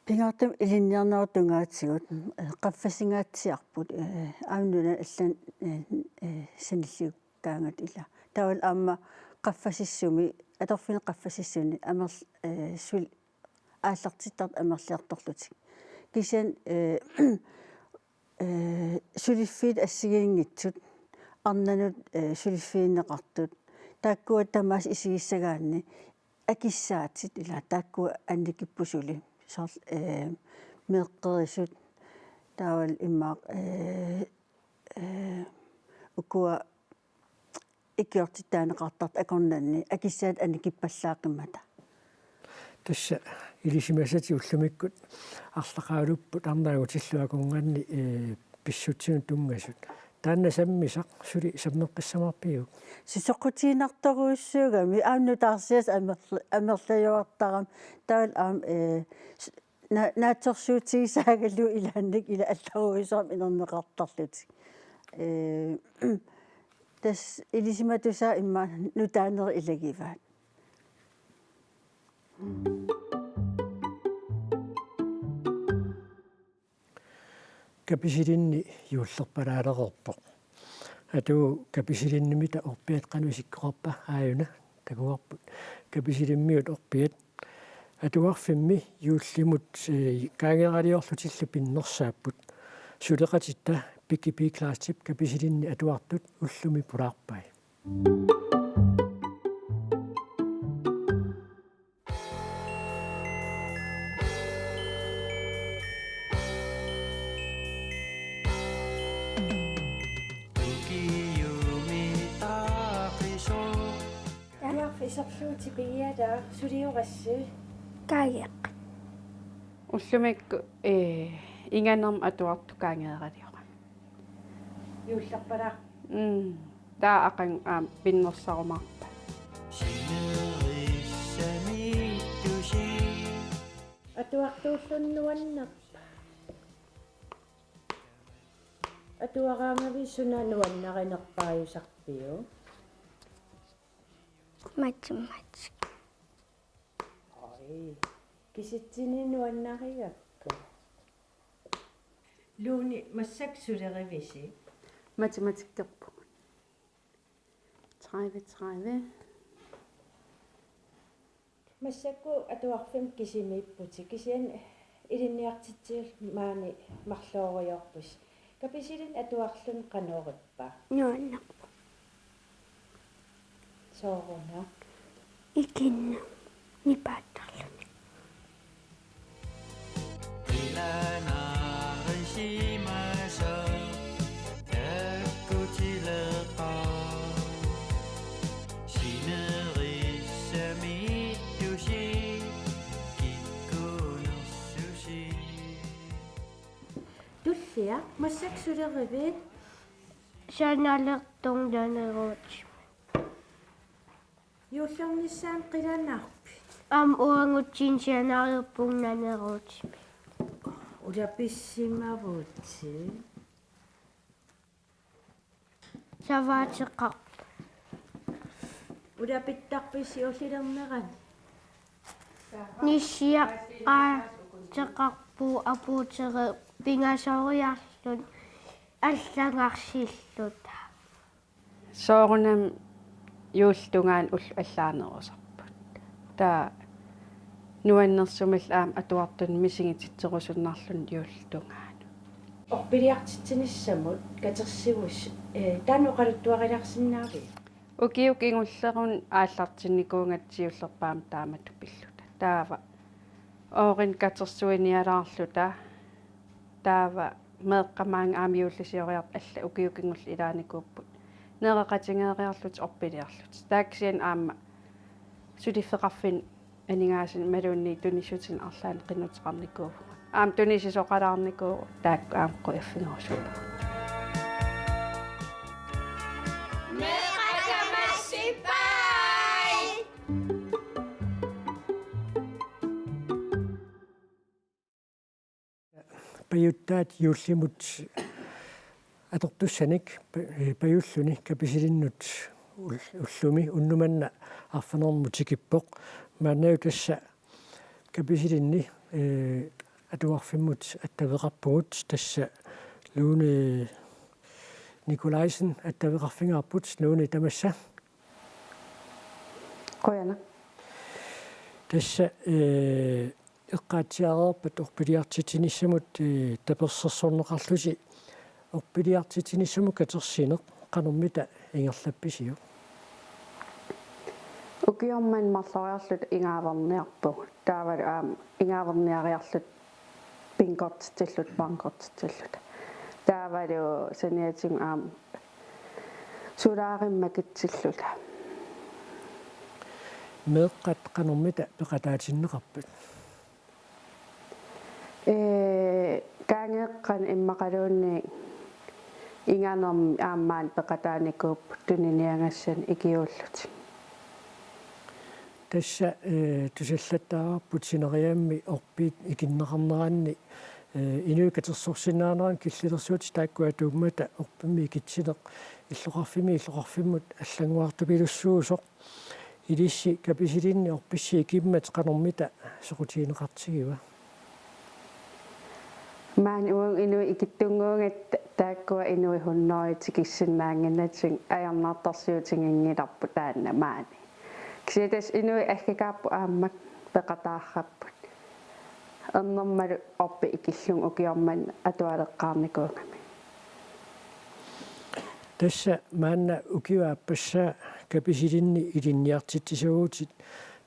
pingaartumik ilinniarnerup tungaatigut, eh, qaffasingaatsiarput, eh, aamma nunani allanut, eh, eh, sanilliukkaangat ila. Taavalu aamma qaffasissumi, atorfinni qaffasissuni amerl-, eh, sul-, aallartittartut amerliartorlutik. Kisianni, eh, eh, suliffiit assigiinngitsut, arnanut, eh, suliffigineqartut, taakkua tamaasa isigissagaanni akissaatit ila taakkua annikipput suli. Soorlu, eh, meeqqerisut, taavalu immaqa, eh, eh, ukua ikiortitaaneqartartut akornanni akissaatit annikippallaaqqimmata. Tassa ilisimasatit ullumikkut arlaqaalupput arnat angutillu akornanni, eh, pissutsinut tunngasut. Taanna sammisaq suli sammeqqissamarpiuk? Susoqutiginartorujussuugami aamma nutaarsiassaq amerl-, amerlajuartarami. Taavalu aamma, eh, s-, na-, naatsorsuutigisaagaluit ilaannik ila allarujuusummik inerneqartarlutik. Eh, tassa ilisimatusaat immaqa nutaanerit ilagivaat. Kapisilinni juullerpalaalereerpoq. Atuup Kapisilinni-mita orpiat qanoq isikkoqarpa, aajuna takuarput. Kapisilimmiut orpiat atuarfimmi juullimut, eh, kaangeeraliorlutillu pinnersaapput. Suleqatitta Piggy Pig Class Trip Kapisilinni atuartut ullumi pulaarpai. Atuarfik iserlugu tipigialaaq, suliorassi? Kaageq. Ullumikkut, eh, inganermut atuartut kaangeeraliorami. Juullerpalaaq. Mm. Taava aqagu aamma pinnersarumaarpat. Atuartuulluni nuannerpa? Atuaraangavit suna nuannarinerpaajusarpiuk? Matematik. Oj. Kisitsisit nuannarigakku. Lone, massakkut sulerivisi? Matematikkerpunga. Tredive, tredive. Massakkut atuarfimmi kisimiipputit, kisianni ilinniartitsivillu maani marlooriarpusi. Kapisilinni atuarluni qanoq ippa? Nuannerpoq. Sooruna? Ikinneq nipaattarluni. Tullia, massakkut sulerivit? Sianaalertunganeruutit. Juullernissaanut qilanaarpit? Aamma uagutsinnut sianaareerpunganeruutit. Ulapissimavutit. Savaateqarpoq. Ulapittarpisi juullilernerani? Nissiaqaateqarpoq apuutereerpoq pingasoriarluni allagarsilluta. Soorunami juullip tungaanut ullut allaanerusarput. Taava nuannersumillu aamma atuartunut misigititserusunnarluni juullip tungaanut. Orpiliartitsinissamut katersivusi, eh, taanna oqaluttuarilaarsinnaaviuk? Ukioq kingulleq una aallartinnikuugatta siullerpaamik taamatut pilluta. Taava oorinik katersuinialaarluta. Taava meeqqat maanga aamma juullisioriarlutik allat ukiut kingulliit ilaanikuupput. Nereqatigeeriarlutik orpiliarlutik. Taava kisianni aamma suliffeqarfinni aningaasanik imaluunniit tunissutinik arlaannik qinnuteqarnikuuvugut. Aamma tunisisoqalaarnikuuvugut, taakku aamma qujaffigerusupput. Meeqqat tamassi, bye! Pajuttaat juullimut atortussanik pa-, eh, pajulluni Kapisilinnut ul-, ullumi unnuk manna arfineq-marlunut tikippoq. Maannakkut tassa Kapisilinni, eh, atuarfimmut attaveqarpugut, tassa Lone Nikolajsen attaveqarfigaarput. Lone, tamassa. Qujanaq. Tassa, eh, eqqaatsiareerpat orpiliartitsinissamut, eh, tapersersorneqarlusi, orpiliartitsinissamut katersineq qanormita ingerlappisiuk? Ukioq manna marloriarluta ingaaverniarpugut. Taavalu aamma ingaaverniariarluta pinkortitsilluta, bankortitsilluta. Taavalu saniatigut aamma solaarimi makitsilluta. Meeqqat qanormita peqataatinneqarpat? Ee, kaangeeqqani immaqaluunniit inganermi aamma maani peqataanikuupput tuniniagassanik ikiuullutik. Tassa, eh, tusallattaarput sineriammi orpiit ikinneqarneranni, eh, inuit katersorsinnaaneranni killilersuutit taakku atuummata orpimmi ikitsineq illoqarfimmi illoqarfimmut allanngorartupilussuusoq. Ilissi Kapisilinni orpissi ikimmat qanormita soqutigineqartigiva? Maani uagut inuit ikittunnguugatta taakkua inuit hunnorujut tikissinnaannginnatsigu ajornartorsiutiginngilarput taanna maani. Kisianni tassa inuit aggakaapput aamma peqataarrapput. Ernermalu orpik ikillugu ukioq manna atualeqqaarnikuugami. Tassa maanna ukiup aappassaa Kapisilinni ilinniartitsisuuvutit,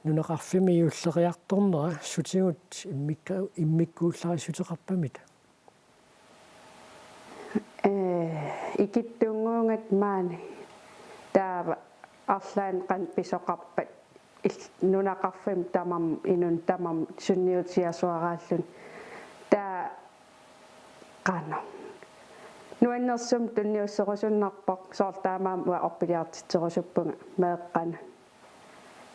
nunaqarfimmi juulleriartornera sutigut immikka-, immikkuullarissutissaqarpamita? Ee, ikittunnguugatta maani taava arlaannik qanoq pisoqarpat il-, nunaqarfimmi tamarmi inunnut tamarmi sunniutigersuaraalluni. Taava qanoq. Nuannersumik tunniusserusunnarpoq, soorlu taamaammat uanga orpiliartitserusuppunga meeqqanut.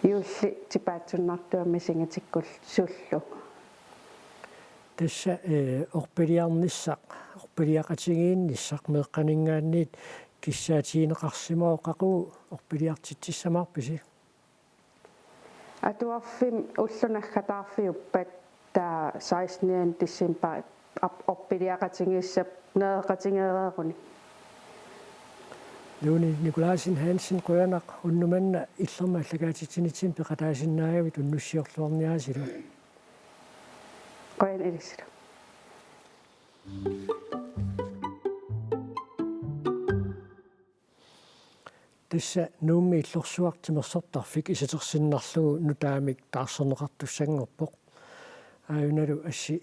Juulli tipaatsunnartua misigitikkullugu. Tassa, eh, orpiliarnissaq, orpiliaqatigiinnissaq meeqqaninngaanniit kissaatigineqarsimavoq, qaqugu orpiliartitsissamaarpisi? Atuarfimmi ulloq naggataarfiuppat taava sekstenianni decembarip ap-, orpiliaqatigiissap nereqatigeereeruni. Lone Nikolajsen Hansen, qujanaq unnuk manna Illermi aallakaatitsinitsinni peqataasinnaagavit, unnussiorluarniaasilu. Qujan ilissilu. Tassa Nuummi illorsuaq timersortarfik isatersinnarlugu nutaamik taarserneqartussanngorpoq. Aajunalu assi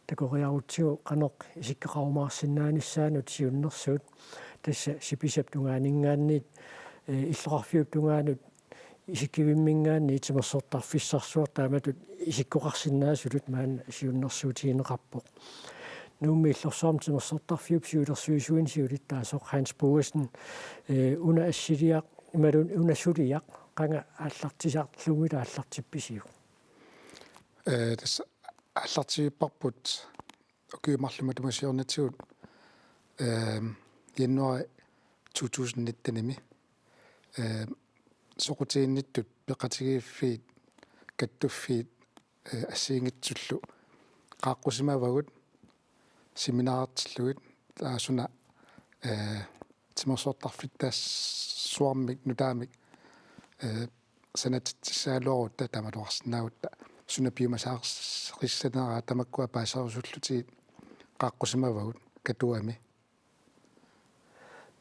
takoriarutsigu qanoq isikkoqarumaarsinnaanissaanut siunnersuut. Tassa Sipisap tungaaninngaanniit, eh, illoqarfiup tungaanut isikkivimminngaanniit timersortarfissarsuaq taamatut isikkoqarsinnaasutut maanna siunnersuutigineqarpoq. Nuummi illorsuarmi timersortarfiup siulersuisuini siulittaasoq Hans Boesen, eh, una assiliaq imaluunniit una suliaq qanga aallartisarlugu aallartippisiuk? Eh, tassa aallartivipparput ukiut marluk matuma siornatigut, ehm, januar to tusind nittenimi, ehm, soqutiginnittut peqatigiiffiit kattuffiit, eh, assigiinngitsullu qaaqqusimavagut seminarertillugit, taava suna, eh, timersortarfittaassuarmik nutaamik, eh, sanatitsissagaluarutta taamatuarsinnaagutta suna piumasaqarissaneraa tamakkua paaserusullutigit qaaqqusimavagut Katuami.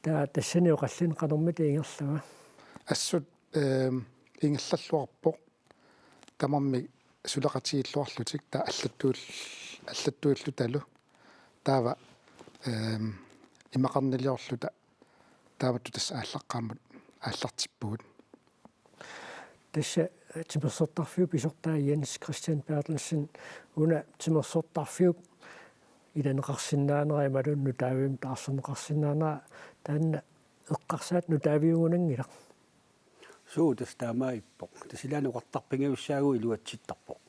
Taava tassani oqallinneq qanormita ingerlava? Assut, ehm, ingerlalluarpoq tamarmik suleqatigiilluarlutik taava allattuil-, allattuillutalu. Taava, ehm, imaqarniliorluta taamatut tassa aallaqqaammut aallartippugut. Tassa timersortarfiup pisortaa Jens Christian Berthelsen, una timersortarfiup ilaneqarsinnaanera imaluunniit nutaavimmi taarserneqarsinnaanera taanna eqqarsaat nutaaviugunanngilaq. Suu, tassa taamaappoq. Tassa ilaanni oqartarfigiussaagut iluatsittarpoq.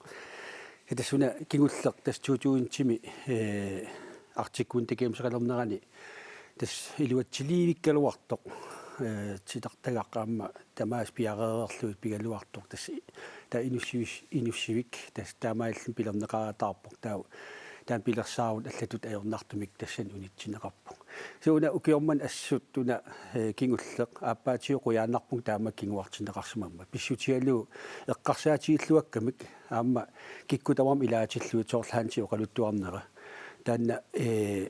Ja tassa una kingulleq tassa to tusindimi, eh, Arctic Winter Gamesaqalernerani tassa iluatsiliivikkaluartoq, eh, titartagaq aamma tamaasa piareerlugit pigaluartoq tassa i-, taava inussivis-, inussivik tassa taamaalilluni pilerneqarataarpoq, taava taanna pilersaarut allatut ajornartumik tassani unitsinneqarpoq. Suu, una ukioq manna assut una, eh, kingulleq aappaatigut qujaannarpunga taama kinguartinneqarsimammat. Pissutigalugu eqqarsaatigilluakkamik aamma kikkut tamarmik ilaatillugit soorlu Hansi oqaluttuarnera. Taanna, eh,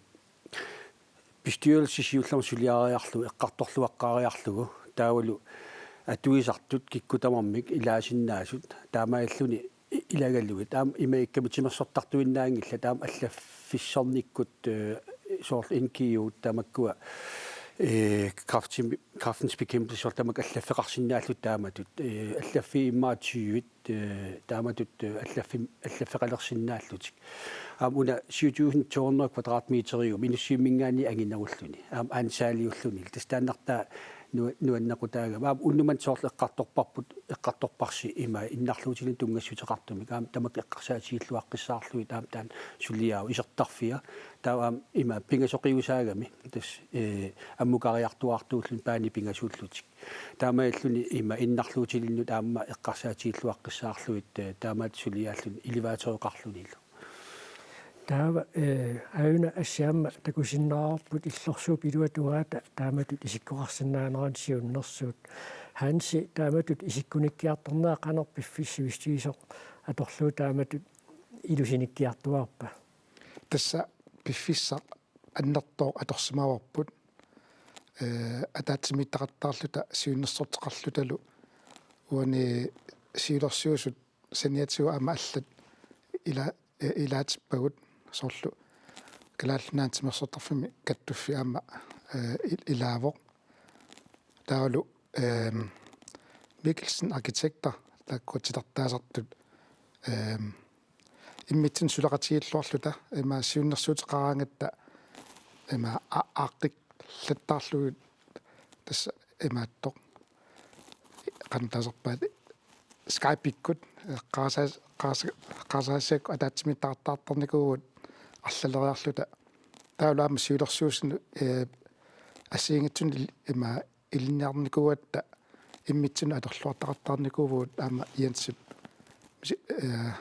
bestyrelsip siullermik suliariarlugu, eqqartorluaqqaariarlugu, taavalu atuisartut kikkut tamarmik ilaasinnaasut, taamaalilluni i-, ilagalugit. Aamma imaakkami timersortartuinnaanngillat, aamma allaffissornikkut, eh, soorlu N G O-t tamakkua, eh, kræfti-, Kræftens Bekæmpelse soorlu tamakku allaffeqarsinnaallutik taamatut, eh, allaffiit immaqa tyvit, eh, taamatut, eh, allaffi-, allaffeqalersinnaallutik. Aamma una syv tusind to hundrede kvadratmeteriuvoq inussivimminngaanniit anginerulluni. Aamma ansaaliulluni. Tassa taannartaa nu-, nuannequtaagami. Aamma unnuk manna soorlu eqqartorparput, eqqartorparsi ima innarluutilinnut tunngassuteqartumik. Aamma tamakku eqqarsaatigilluaqqissaarlugit aamma taanna suliaavoq isertarfia. Taava aamma ima pingasoqiusaagami. Tassa, eh, ammukariartuaartuulluni paani pingasuullutik. Taamaalilluni ima innarluutilinnut aamma eqqarsaatigilluaqqissaarlugit, eh, taamaattut suliaalluni elevatorioqarlunilu. Taava, eh, aajuna assi aamma takusinnaavarput illorsuup iluatungaata taamatut isikkoqarsinnaanerani siunnersuut. Hansi, taamatut isikkunikkiartornera qanoq piffissaq sivisugisoq atorlugu taamatut ilusinikkiartuaarpa? Tassa piffissaq annertooq atorsimavarput, eh, ataatsimiittoqattaarluta siunnersorteqarlutalu uani siulersuisut saniatigut aamma allat ila-, eh, ilaatippagut soorlu Kalaallit Nunaanni timersortarfimmi kattuffi aamma, eh, il-, ilaavoq. Taavalu, ehm, Mikkelsen Arkitekter, taakkua titartaasartut, ehm, immitsinnut suleqatigiilluarluta, ima siunnersuuteqaraangatta, ima a-, aaqqikkallattaarlugit tassa imaattoq. Qanoq taasarpaat, Skype-ikkut, eh, qaasa-, qaasa-, qaasaassiakkut ataatsimiittoqattaartarnikuuvugut qallaleriarluta. Taavalu aamma siulersuisuni, eh, assigiinngitsunik il-, ima ilinniarnikuugatta immitsinnut atorluartaqattaarnikuuvugut aamma Jensip misi-, eh,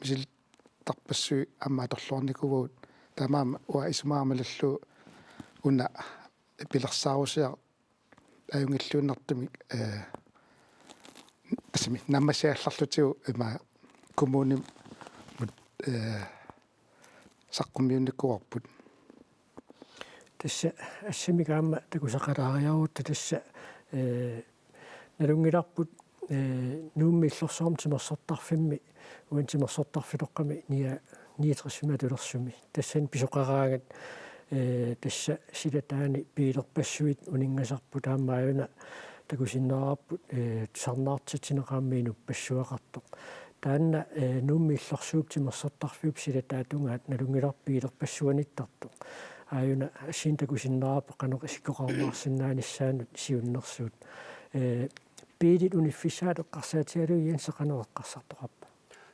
misilittarpassuit aamma atorluarnikuuvugut. Taamaammat uanga isumaqarmat ilaallu una pilersaarusiaq ajunngilluinnartumik, eh, tassami naammassigallarlutigu ima kommunimut, eh, saqqummiunnikuuarput. Tassa assimik aamma takusaqalaariarutta tassa, eh, nalunngilarput, eh, Nuummi Illorsuarmi timersortarfimmi, uani timersortarfitoqqami nia-, niogtresimi atulersumi. Tassani pisoqaraangat, eh, tassa silataani biilerpassuit uninngasarput aamma aajuna takusinnaavarput, eh, tusarnaartitsineq aamma inuppassuaqartoq. Taanna, eh, Nuummi Illorsuup timersortarfiup silataatungaat nalunngilarput biilerpassuanittartoq. Aajuna assigiinngitsunik takusinnaavarput qanoq isikkoqarumaarsinnaanissaanut siunnersuut. Eh, biilit uniffissaat eqqarsaatigalugu Jens qanoq eqqarsartoqarpa?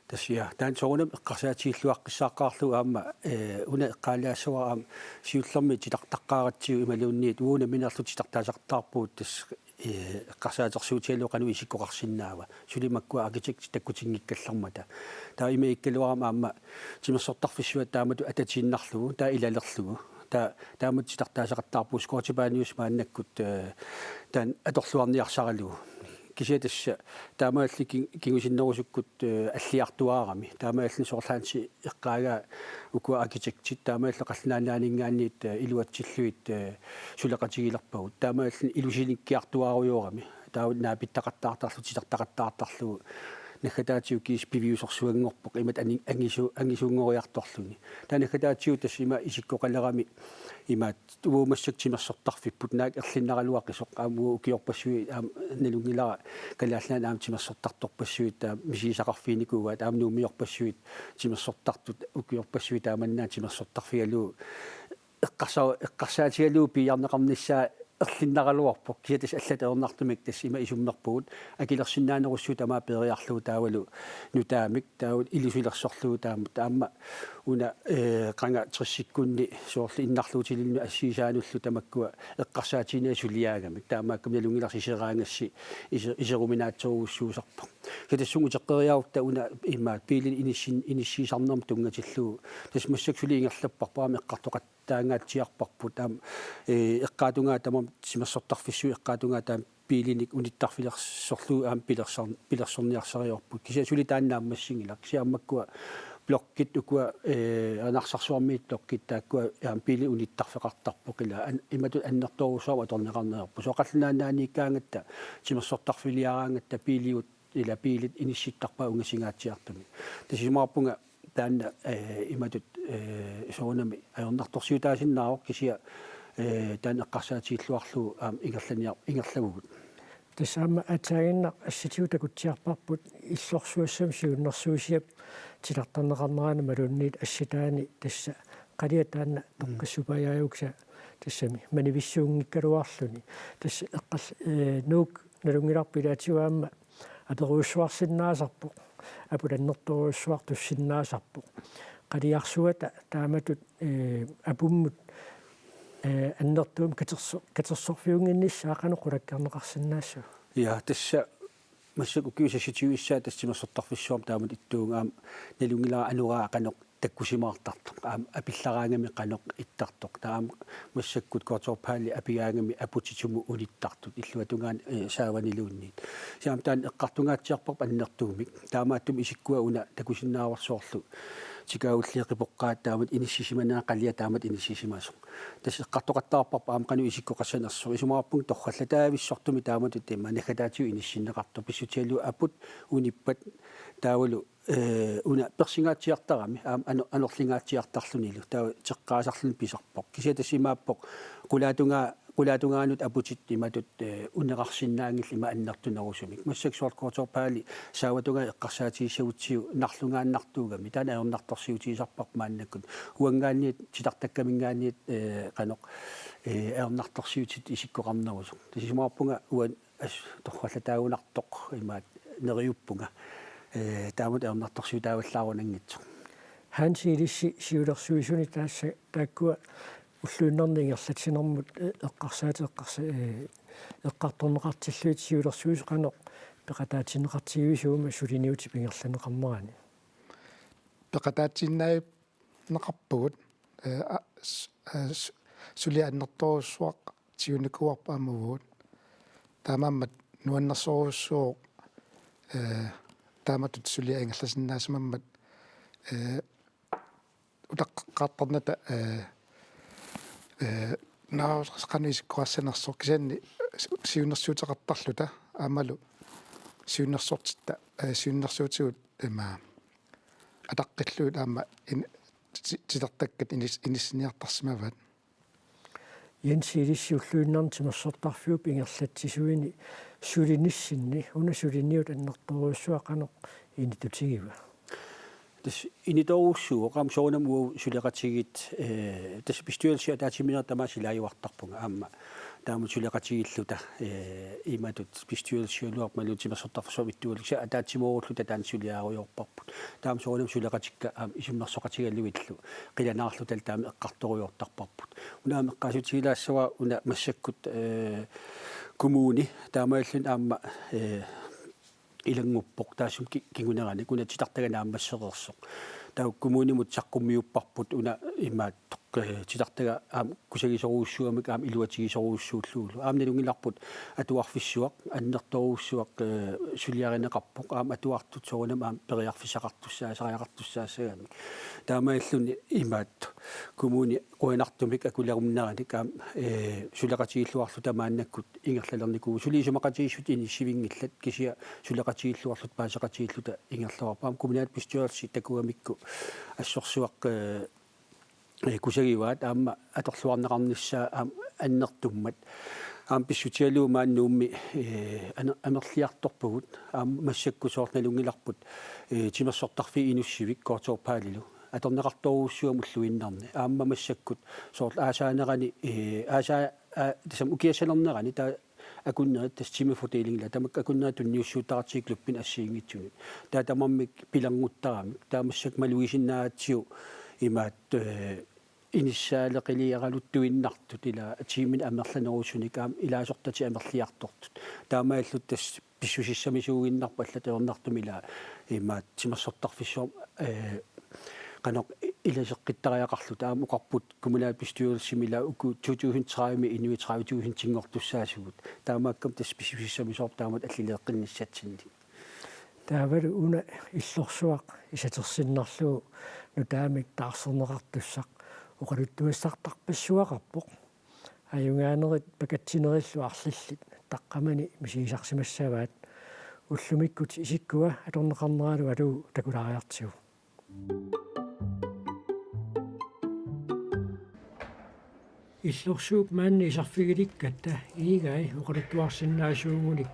Tassa, ja, taanna soorunami eqqarsaatigilluaqqissaaqqaarlugu aamma, eh, una eqqaalaassavara aamma siullermik titartaqqaaratsigu imaluunniit uagut nammineerluta titartaasaqattaarpugut tassa, eh, eqqarsaatersuutigalugu qanoq isikkoqarsinnaava. Suli makkua arkitektit takkutinngikkallarmata. Taava imaakkaluarama aamma timersortarfissuata taamatut atatiinnarlugu, taava ilalerlugu. Taava taamatut titartaasaqattaarpugut Scootibanius maannakkut, eh, taanna atorluarniarsaralugu. Kisianni tassa taamaalilluni ki-, kingusinnerusukkut, eh, alliartuaarami. Taamaalilluni soorlu Hansi eqqaagaa ukua arkitektit, taamaalilluni Qallunaat Nunaanninngaanniit, eh, iluatsillugit, eh, suleqatigilerpagut. Taamaalilluni ilusinikkiartuaarujoorami. Taava naapittaqattaartarlugu, titartaqattaartarlugu. Naggataatigut kiisa piviusorsuanngorpoq, imatut ani-, angisu-, angisuunngoriartorluni. Taava naggataatigut tassa ima isikkoqalerami, imaattoq uagut massakkut timersortarfipput, naak erlinnaraluaqisoq, aamma uagut ukiorpassuit aamma nalunngilara Kalaallit Nunaanni aamma timersortartorpassuit taava misigisaqarfiginikuugaat, aamma Nuummiorpassuit timersortartut ukiorpassuit taamannaat timersortarfigalugu eqqarsa-, eqqarsaatigalugu piiarneqarnissaa erlinnaraluarpoq, kisianni tassa allat ajornartumik tassa ima isummerpugut, akilersinnaanerussuit tamaat peeriarlugu taavalu nutaamik, taavalu ilusilersorlugu taamatut, aamma una, eh, qanga tressikkunni soorlu innarluutilinnut assigisaanullu tamakkua eqqarsaatigineq suliaagamik, taamaakkami nalunngilarsi iseraangassi ise-, iseruminaatsorujussuusarpoq. Kisianni tassunga uteqqeriarutta una ima biilit inissin-, inissiisarnermut tunngatillugu, tassa massakkut suli ingerlapparput aamma eqqartoqat- taangaatsiarparput aamma, eh, eqqaatungaa tamarmi timersortarfissuit eqqaatungaa taama biilinik unittarfilersorlugu aamma pilersor-, pilersorniarsarivarput. Kisianni suli taanna naammassinngilaq. Kisianni aamma makkua blokkit ukua, eh, Narsarsuarmiit blokkit taakkua aamma biilit unittarfeqartarput ila an-, imatut annertoorujussuarmik atorneqarneq ajorput. Soorlu Qallunaat Nunaanniikkaangatta timersortarfiliaraangatta biiliut ila biilit inissittarpaat ungasingaatsiartumik. Tassa isumaqarpunga taanna, eh, imatut, eh, soorunami ajornartorsiutaasinnaavoq kisianni, eh, taanna eqqarsaatigilluarlugu aamma ingerlaniar-, ingerlavugut. Tassa aamma aatsaaginnaq assitigut takutsiarparput illorsuassamik siunnersuisiap titartarneqarnerani imaluunniit assitaani tassa qaliaq taanna Mm. toqqissupajaajukkisa tassami manivissuunngikkaluarluni. Tassa eqqall-, eh, Nuuk nalunngilarput ilaatigut aamma aperujussuarsinnaasarpoq, aput annertoorujussuartussinnaasarpoq. Qaliarsuata taamatut, eh, apummut, eh, annertuumik katerso-, katersorfiunnginnissaa qanoq qulakkeerneqarsinnaassavat? Ja, tassa massakkut ukiut seksogtyve-issaat tassa timersortarfissuarmi taamatut ittuuvunga aamma nalunngilara anoraa qanoq takkusimaartartoq. Aamma apillaraangami qanoq ittartoq. Taava aamma massakkut Qortorpaali apigaangami aputit sumut unittartut. Illuatungaani, eh, saavaniluunniit. Kisianni aamma taanna eqqartungaatsiarparput annertuumik. Taamaattumik isikkua una takusinnaavarsi soorlu. Tikaulliit qipoqqaat taamatut inissisimanera qaliaq taamatut inissisimasoq. Tassa eqqartoqattaarparput aamma qanoq isikkoqassanersoq. Isumaqarpunga torrallataavissortumik taamatut immaqa naggataatigut inissinneqartoq. Pissutigalugu aput unippat taavalu eh, una persingaatsiartarami, aamma ano-, anorlingaatsiartarlunilu, taava teqqaasarluni pisarpoq. Kisianni tassa imaappoq, qulaatungaa-, qulaatungaanut aputit imatut, eh, uneqarsinnaanngillat ima annertunerusumik. Massakkut soorlu Qortorpaali saavatungaa eqqarsaatigissagutsigu narlungaannartuugami, taanna ajornartorsiutigisarparput maannakkut. Uanngaanniit, titartakkaminngaanniit, eh, qanoq, eh, ajornartorsiutit isikkoqarnerusoq. Tassa isumaqarpunga uani as-, torrallataagunartoq imaat neriuppunga. Eh, taamatut ajornartorsiutaavallaarunanngitsoq. Hansi ilissi siulersuisuni taassa taakkua ulluinnarni ingerlatsinermut, eh, eqqarsaatit eqqarsa-, eh, eqqartorneqartillugit siulersuisut qanoq peqataatinneqartigivisiuk aamma suliniutip ingerlanneqarnerani? Peqataatinnaanneqarpugut, eh, a-, s-, eh, s-, suliaq annertoorujussuaq tigumikuuarput aamma uagut. Taamaammat nuannersorujussuuvoq, eh, taamatut suliaq ingerlasinnaasimammat, eh, utaqqeqqaartarnata, eh, eh, naasaqarneq isikkoqassanersoq kisianni si-, siunnersuuteqartarluta aammalu siunnersortitta, eh, siunnersuutigut ima ataqqillugit aamma in-, ti-, titartakkat inis-, inissiniartarsimavaat. Jens ilissi ulluinnarni timersortarfiup ingerlatsisuini sulinissinni una suliniut annertoorujussuaq qanoq initutigiva? Tassa initoorujussuuvoq aamma soorunami uagut suleqatigiit, eh, tassa bestyrelsi ataatsimiinnerup tamaasa ilaajuartarpunga aamma taamatut suleqatigiilluta, eh, imatut bestyrelsiugaluarput imaluunniit timersortarfissuarmut ittuugaluarluta kisianni ataatsimoorulluta taanna suliarujoorparput. Taava soorunami suleqatikka aamma isummersoqatigalugillu qilanaarluta taama eqqartorujoortarparput. Una aamma eqqaasitsillaassavara una massakkut, eh, kommuni taamaalilluni aamma, eh, ilannguppoq taassuma ki-, kinguneranik una titartaga naammassereersoq. Taava kommunimut saqqummiupparput una imaattoq, eh, titartaga aamma kusagisorujussuugamik aamma iluatigisorujussuullugulu. Aamma nalunngilarput atuarfissuaq, annertoorujussuaq, eh, suliarineqarpoq, aamma atuartut soorunami aamma periarfissaqartussaasariaqartussaassagamik. Taamaalilluni imaattoq kommuni qujanartumik akulerunneranik aamma, eh, suleqatigiilluarluta maannakkut ingerlalernikuuvoq. Suli isumaqatigiissut inissivinngillat kisianni suleqatigiilluarluta paaseqatigiilluta ingerlareerparput. Aamma kommunalbestyrelsi takugamikku assorsuaq, eh, eh, kusagivaat aamma atorluarneqarnissaa aamma annertummat. Aamma pissutigalugu maani Nuummi, eh, aner-, amerliartorpugut aamma massakkut soorlu nalunngilarput, eh, timersortarfiit inussivik K T H-p hallilu atorneqartorujussuugamik ulluinnarni. Aamma massakkut soorlu aasaanerani, eh, aasaa-, aa-, tassami ukiassanerani taava akunnerit tassa timefordeling ila tamakku akunnerit tunniussuutaratsigit klubbinut assigiinngitsunut. Taava tamarmik pilernguttarami. Taava massakkut malugisinnaagatsigu imaattoq, eh, inissaaleqiliaraluttuinnartut ila tiimini amerlanerusunik aamma ilaasortatik amerliartortut. Taamaalilluta tassa pissusissamisuuginnarpoq allatut ajornartumik ila imaattoq timersortarfissuarmut, eh, qanoq ilaseqqittariaqarluta aamma oqarput kommunalbestyrelsimi ila uku to tusind tredive inuit tredive tusindinngortussaasugut. Taamaakkamik tassa pissusissamisoorpoq taamatut allileeqqinnissatsinnik. Taavalu una illorsuaq isatersinnarlugu nutaamik taarserneqartussaq oqaluttuassartarpassuaqarpoq. Ajugaanerit pakatsinerillu arlallit taqqamani misigisarsimassavaat. Ullumikkut isikkua atorneqarneralu alugu takulaariartigu. Illorsuup maanna iserfigilikkatta Iigai oqaluttuarsinnaasuugunik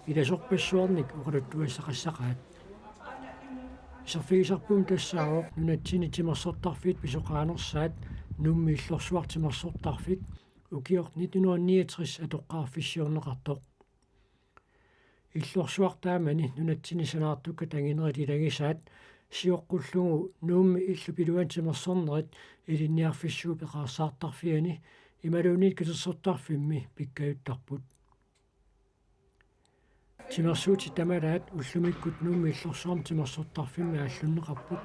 ilasorpassuarnik oqaluttuassaqassaqaat. Iserfigisarput tassaavoq nunatsinni timersortarfiit pisoqaanersaat Nuummi Illorsuaq Timersortarfik ukioq nitten hundrede niogtres atoqqaarfissiorneqartoq. Illorsuaq taamani nunatsinni sanaartukkat anginerit ilagisaat sioqqullugu Nuummi illup iluani timersornerit Ilinniarfissuup eqaarsaartarfiani imaluunniit katersortarfimmi pikkajuttarput. Timersuutit tamalaat ullumikkut Nuummi Illorsuarmi Timersortarfimmi aallunneqarput,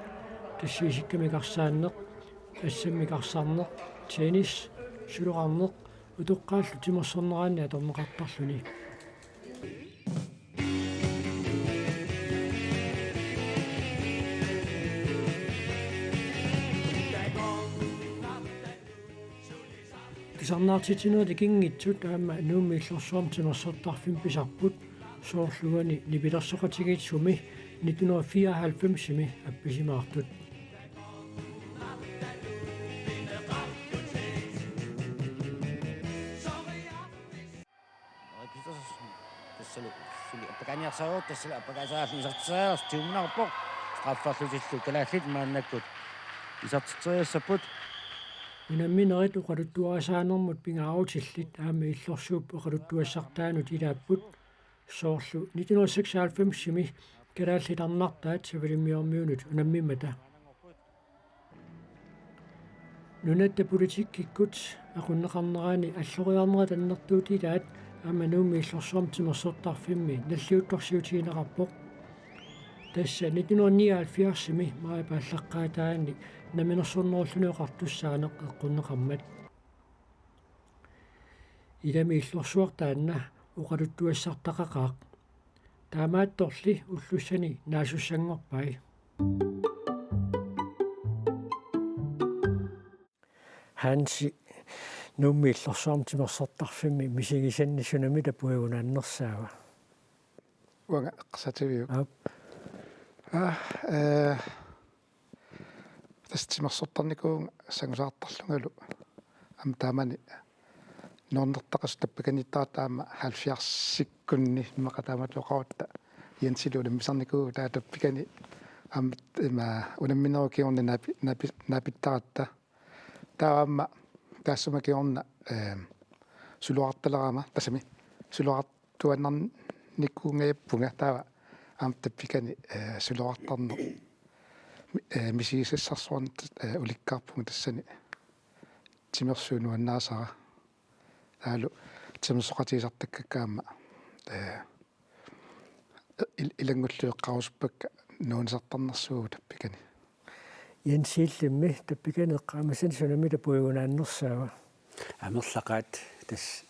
tassa isikkamik arsaanneq, assammik arsarneq, tennis, suloqarneq, utoqqaallu timersorneraanni atorneqartarluni. Tusarnaartitsinerit ikinngitsut aamma Nuummi Illorsuarmi Timersortarfimmi pisarput, soorlu uani nipilersoqatigiit sumi nitten hundrede fireoghalvfemsimi appisimaartut. Petersen, tassalu suli appakaaniarsarivoq, tassalu appakaasarallu isertitseriarlugu tiuminarpoq, strafferlutillu kalaallit maannakkut isertitseriassapput. Unamminerit oqaluttuarisaanermut pingaarutillit aamma Illorsuup oqaluttuassartaanut ilaapput, soorlu nitten hundrede seksoghalvfemsimi Kalaallit Arnartaat Savalimmiormiunut unammimmata. Nunatta politikkikkut aqunneqarnerani alloriarnerat annertuutilaat aamma Nuummi Illorsuarmi timersortarfimmi nalliuttorsiutigineqarpoq. Tassa nitten hundrede nioghalvfjerdsimi maajip aallaqqaataani Namminersornerulluni Oqartussaaneq eqqunneqarmat. Ilami Illorsuaq taanna oqaluttuassartaqaqaaq. Taamaattorli ullussani naasussanngorpai. Hansi, Nuummi Illorsuarmi timersortarfimmi misigisanni sunamita puigunaannersaava? Uanga eqqarsaatigiuk. Aap. Aa, eh, tassa timersortarnikuuvunga sangusaartarlungalu. Aamma taamani nuannertaqasoq tappikaniittaratta aamma halvfjerdsikkunni immaqa taamatut oqarutta Jensilu unammisarnikuuvoq taava tappikani aamma ima unamminerup kingorna naapi-, naapi-, naapittaratta. Taava aamma taassuma kingorna, eh, suluartalerama tassami suluartuaannarnikuungajappunga taava aamma tappikani, eh, suluartarneq, eh, misigisassarsuarnik, eh, ulikkaarpunga tassani timersuup nuannaasara. Taavalu timersoqatigisartakkakka aamma, eh, il-, ilanngullugit eqqaarusuppakka nuannisartarnersuugut tappikani. Jensi, illimmi tappikani eqqaamasani sunamita puigunaannersaava? Amerlaqaat tassa.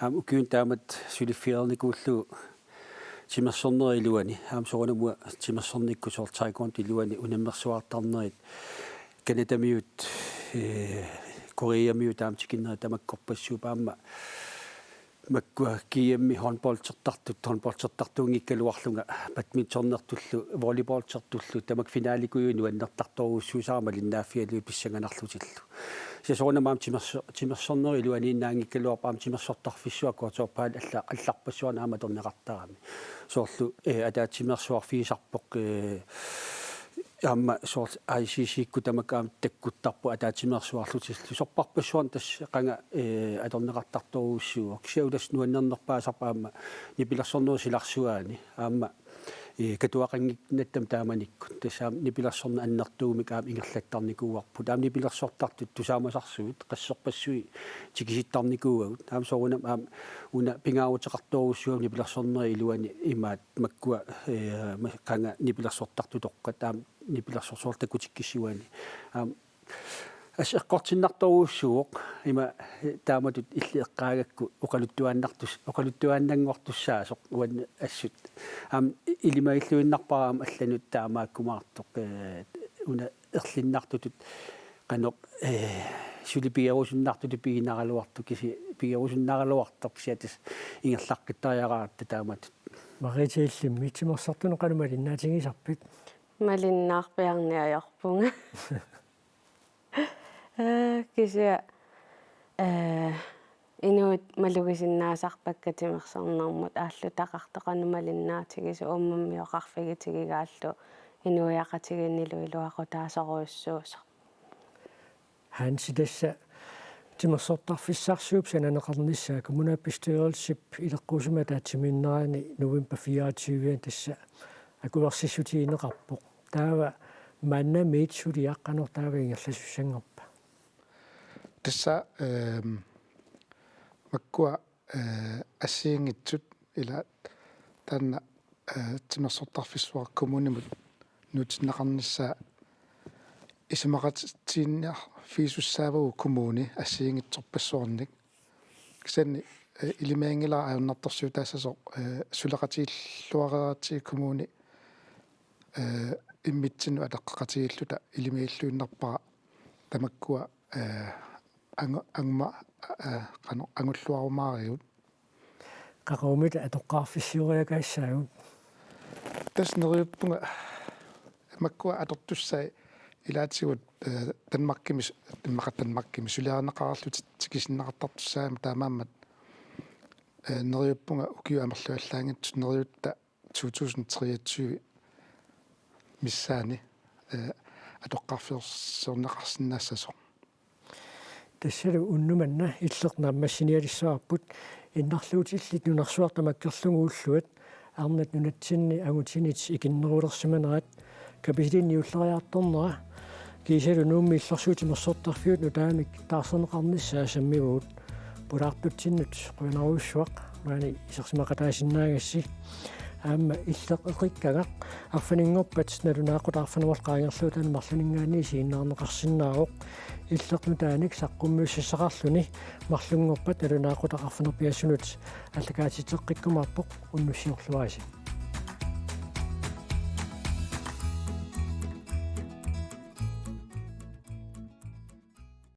Aamma ukiuni taamatut suliffigereernikuullugu timersornerup iluani. Aamma soorunami uanga timersornikkut soorlu taekwondop iluani unammersuartarnerit Canadamiut, eh, Koreamiut aamma tikinnerit tamakkorpassuupput aamma makkua G M-i håndboldertartut, håndboldertartuunngikkaluarlunga badmintonertullu, volleyballertullu, tamakku finalikujuit nuannertartorujussuusarput malinnaaffigalugit pissanganarlutillu. Kisianni soorunami aamma timerso-, timersornerup iluaniinnaanngikkaluarpoq aamma timersortarfissuaq Qaqortup alla-, allarpassuarni aamma atorneqartarami. Soorlu, eh, ataatsimeersuarfigisarpoq, eh, aamma soorlu I C C-kkut tamakku aamma takkuttarput ataatsimeersuarlutillu. Sorpassuarni tassa qanga, eh, atorneqartartorujussuuvoq. Kisianni tassa nuannernerpaasarpoq aamma nipilersornerup silarsuaani. Aamma, eh, katuaqannginnattami taamanikkut. Tassa aamma nipilersorneq annertuumik aamma ingerlattarnikuuarput. Aamma nipilersortartut tusaamasarsuit, qasserpassuit tikisittarnikuuagut. Aamma soorunami aamma una pingaaruteqartorujussuuvoq nipilersornerup iluani imaat makkua, eh, ma-, qanga nipilersortartutoqqat aamma nipilersorsuartut takutikkissavaat. Aamma assut eqqortinnartorujussuuvoq ima, eh, taamatut illit eqqaagakku oqaluttuaannartus-, oqaluttuaannanngortussaasoq uani assut. Aamma ilimagilluinnarpara aamma allanut taamaakkumaartoq, eh, una erlinnartutut qanoq, eh, suli pigerusunnartutut piginaraluartoq kisi-, pigerusunnaraluartoq kisianni tassa ingerlaqqittariaqaratta taamatut. Mariita, illimmi timersortunut qanoq malinnaatigisarpit? Malinnaarpiarneq ajorpunga. Eh, kisianni, eh, inuit malugisinnaasarpakka timersornermut aallutaqartoq qanoq malinnaatigisoq, uummammioqarfigitigigaallu inuiaqatigiinnilu iluaqutaasorujussuusoq. Hansi, tassa timersortarfissarsuup sananeqarnissaa kommunalbestyrelsip ileqquusumik ataatsimiinnerani november fireogtyve tassa akuersissutigineqarpoq. Taava maannamiit suliaq qanoq taava ingerlasussanngorpa? Tassa, ehm, makkua, eh, assigiinngitsut ila taanna, eh, timersortarfissuaq kommunimut nuutinneqarnissaa isumaqatigiinniarfigisussaavugut kommuni assigiinngitsorpassuarnik. Kisianni, eh, ilimaginngilara ajornartorsiutaassasoq, eh, suleqatigiilluareeratsigu kommuni, eh, immitsinnut atoqqaqatigiilluta ilimagilluinnarpara tamakkua, eh, angu-, anguma, eh, qanoq angulluarumaarigut. Qaqugumita atoqqaarfissioriakaassaagut? Tassa neriuppunga makkua atortussai ilaatigut, eh, Danmarkimi su-, immaqa Danmarkimi suliarineqarlutik tikisinneqartartussaagami taamaammat, eh, neriuppunga ukiut amerlavallaanngitsut neriuttut to tusind treogtyve missaani, eh, atoqqaarfissiorneqarsinnaassasoq. Tassalu unnuk manna Illeq naammassinialissavarput, innarluutillit nunarsuaq tamakkerlugu ulluat arnat nunatsinni angutinit ikinnerulersimanerat, kapisilinnik juulleriartornera Kiisalu Nuummi Illorsuup Timersortarfiup nutaamik taarserneqarnissaa sammivugut. Pulaartutsinnut qujanarujussuaq maani isersimaqataasinnaagassi. Aamma Illeq Eqikkagaq arfininngorpat nalunaaqutaq arfineq-marluk qaangerlugu taanna marlunninngaanniit isiginnaarneqarsinnaavoq. Illeq nutaanik saqqummiussassaqarluni marlunngorpat nalunaaqutaq arfineq-pingasunut aallakaatitseqqikkumaarpoq, unnussiorluarisi.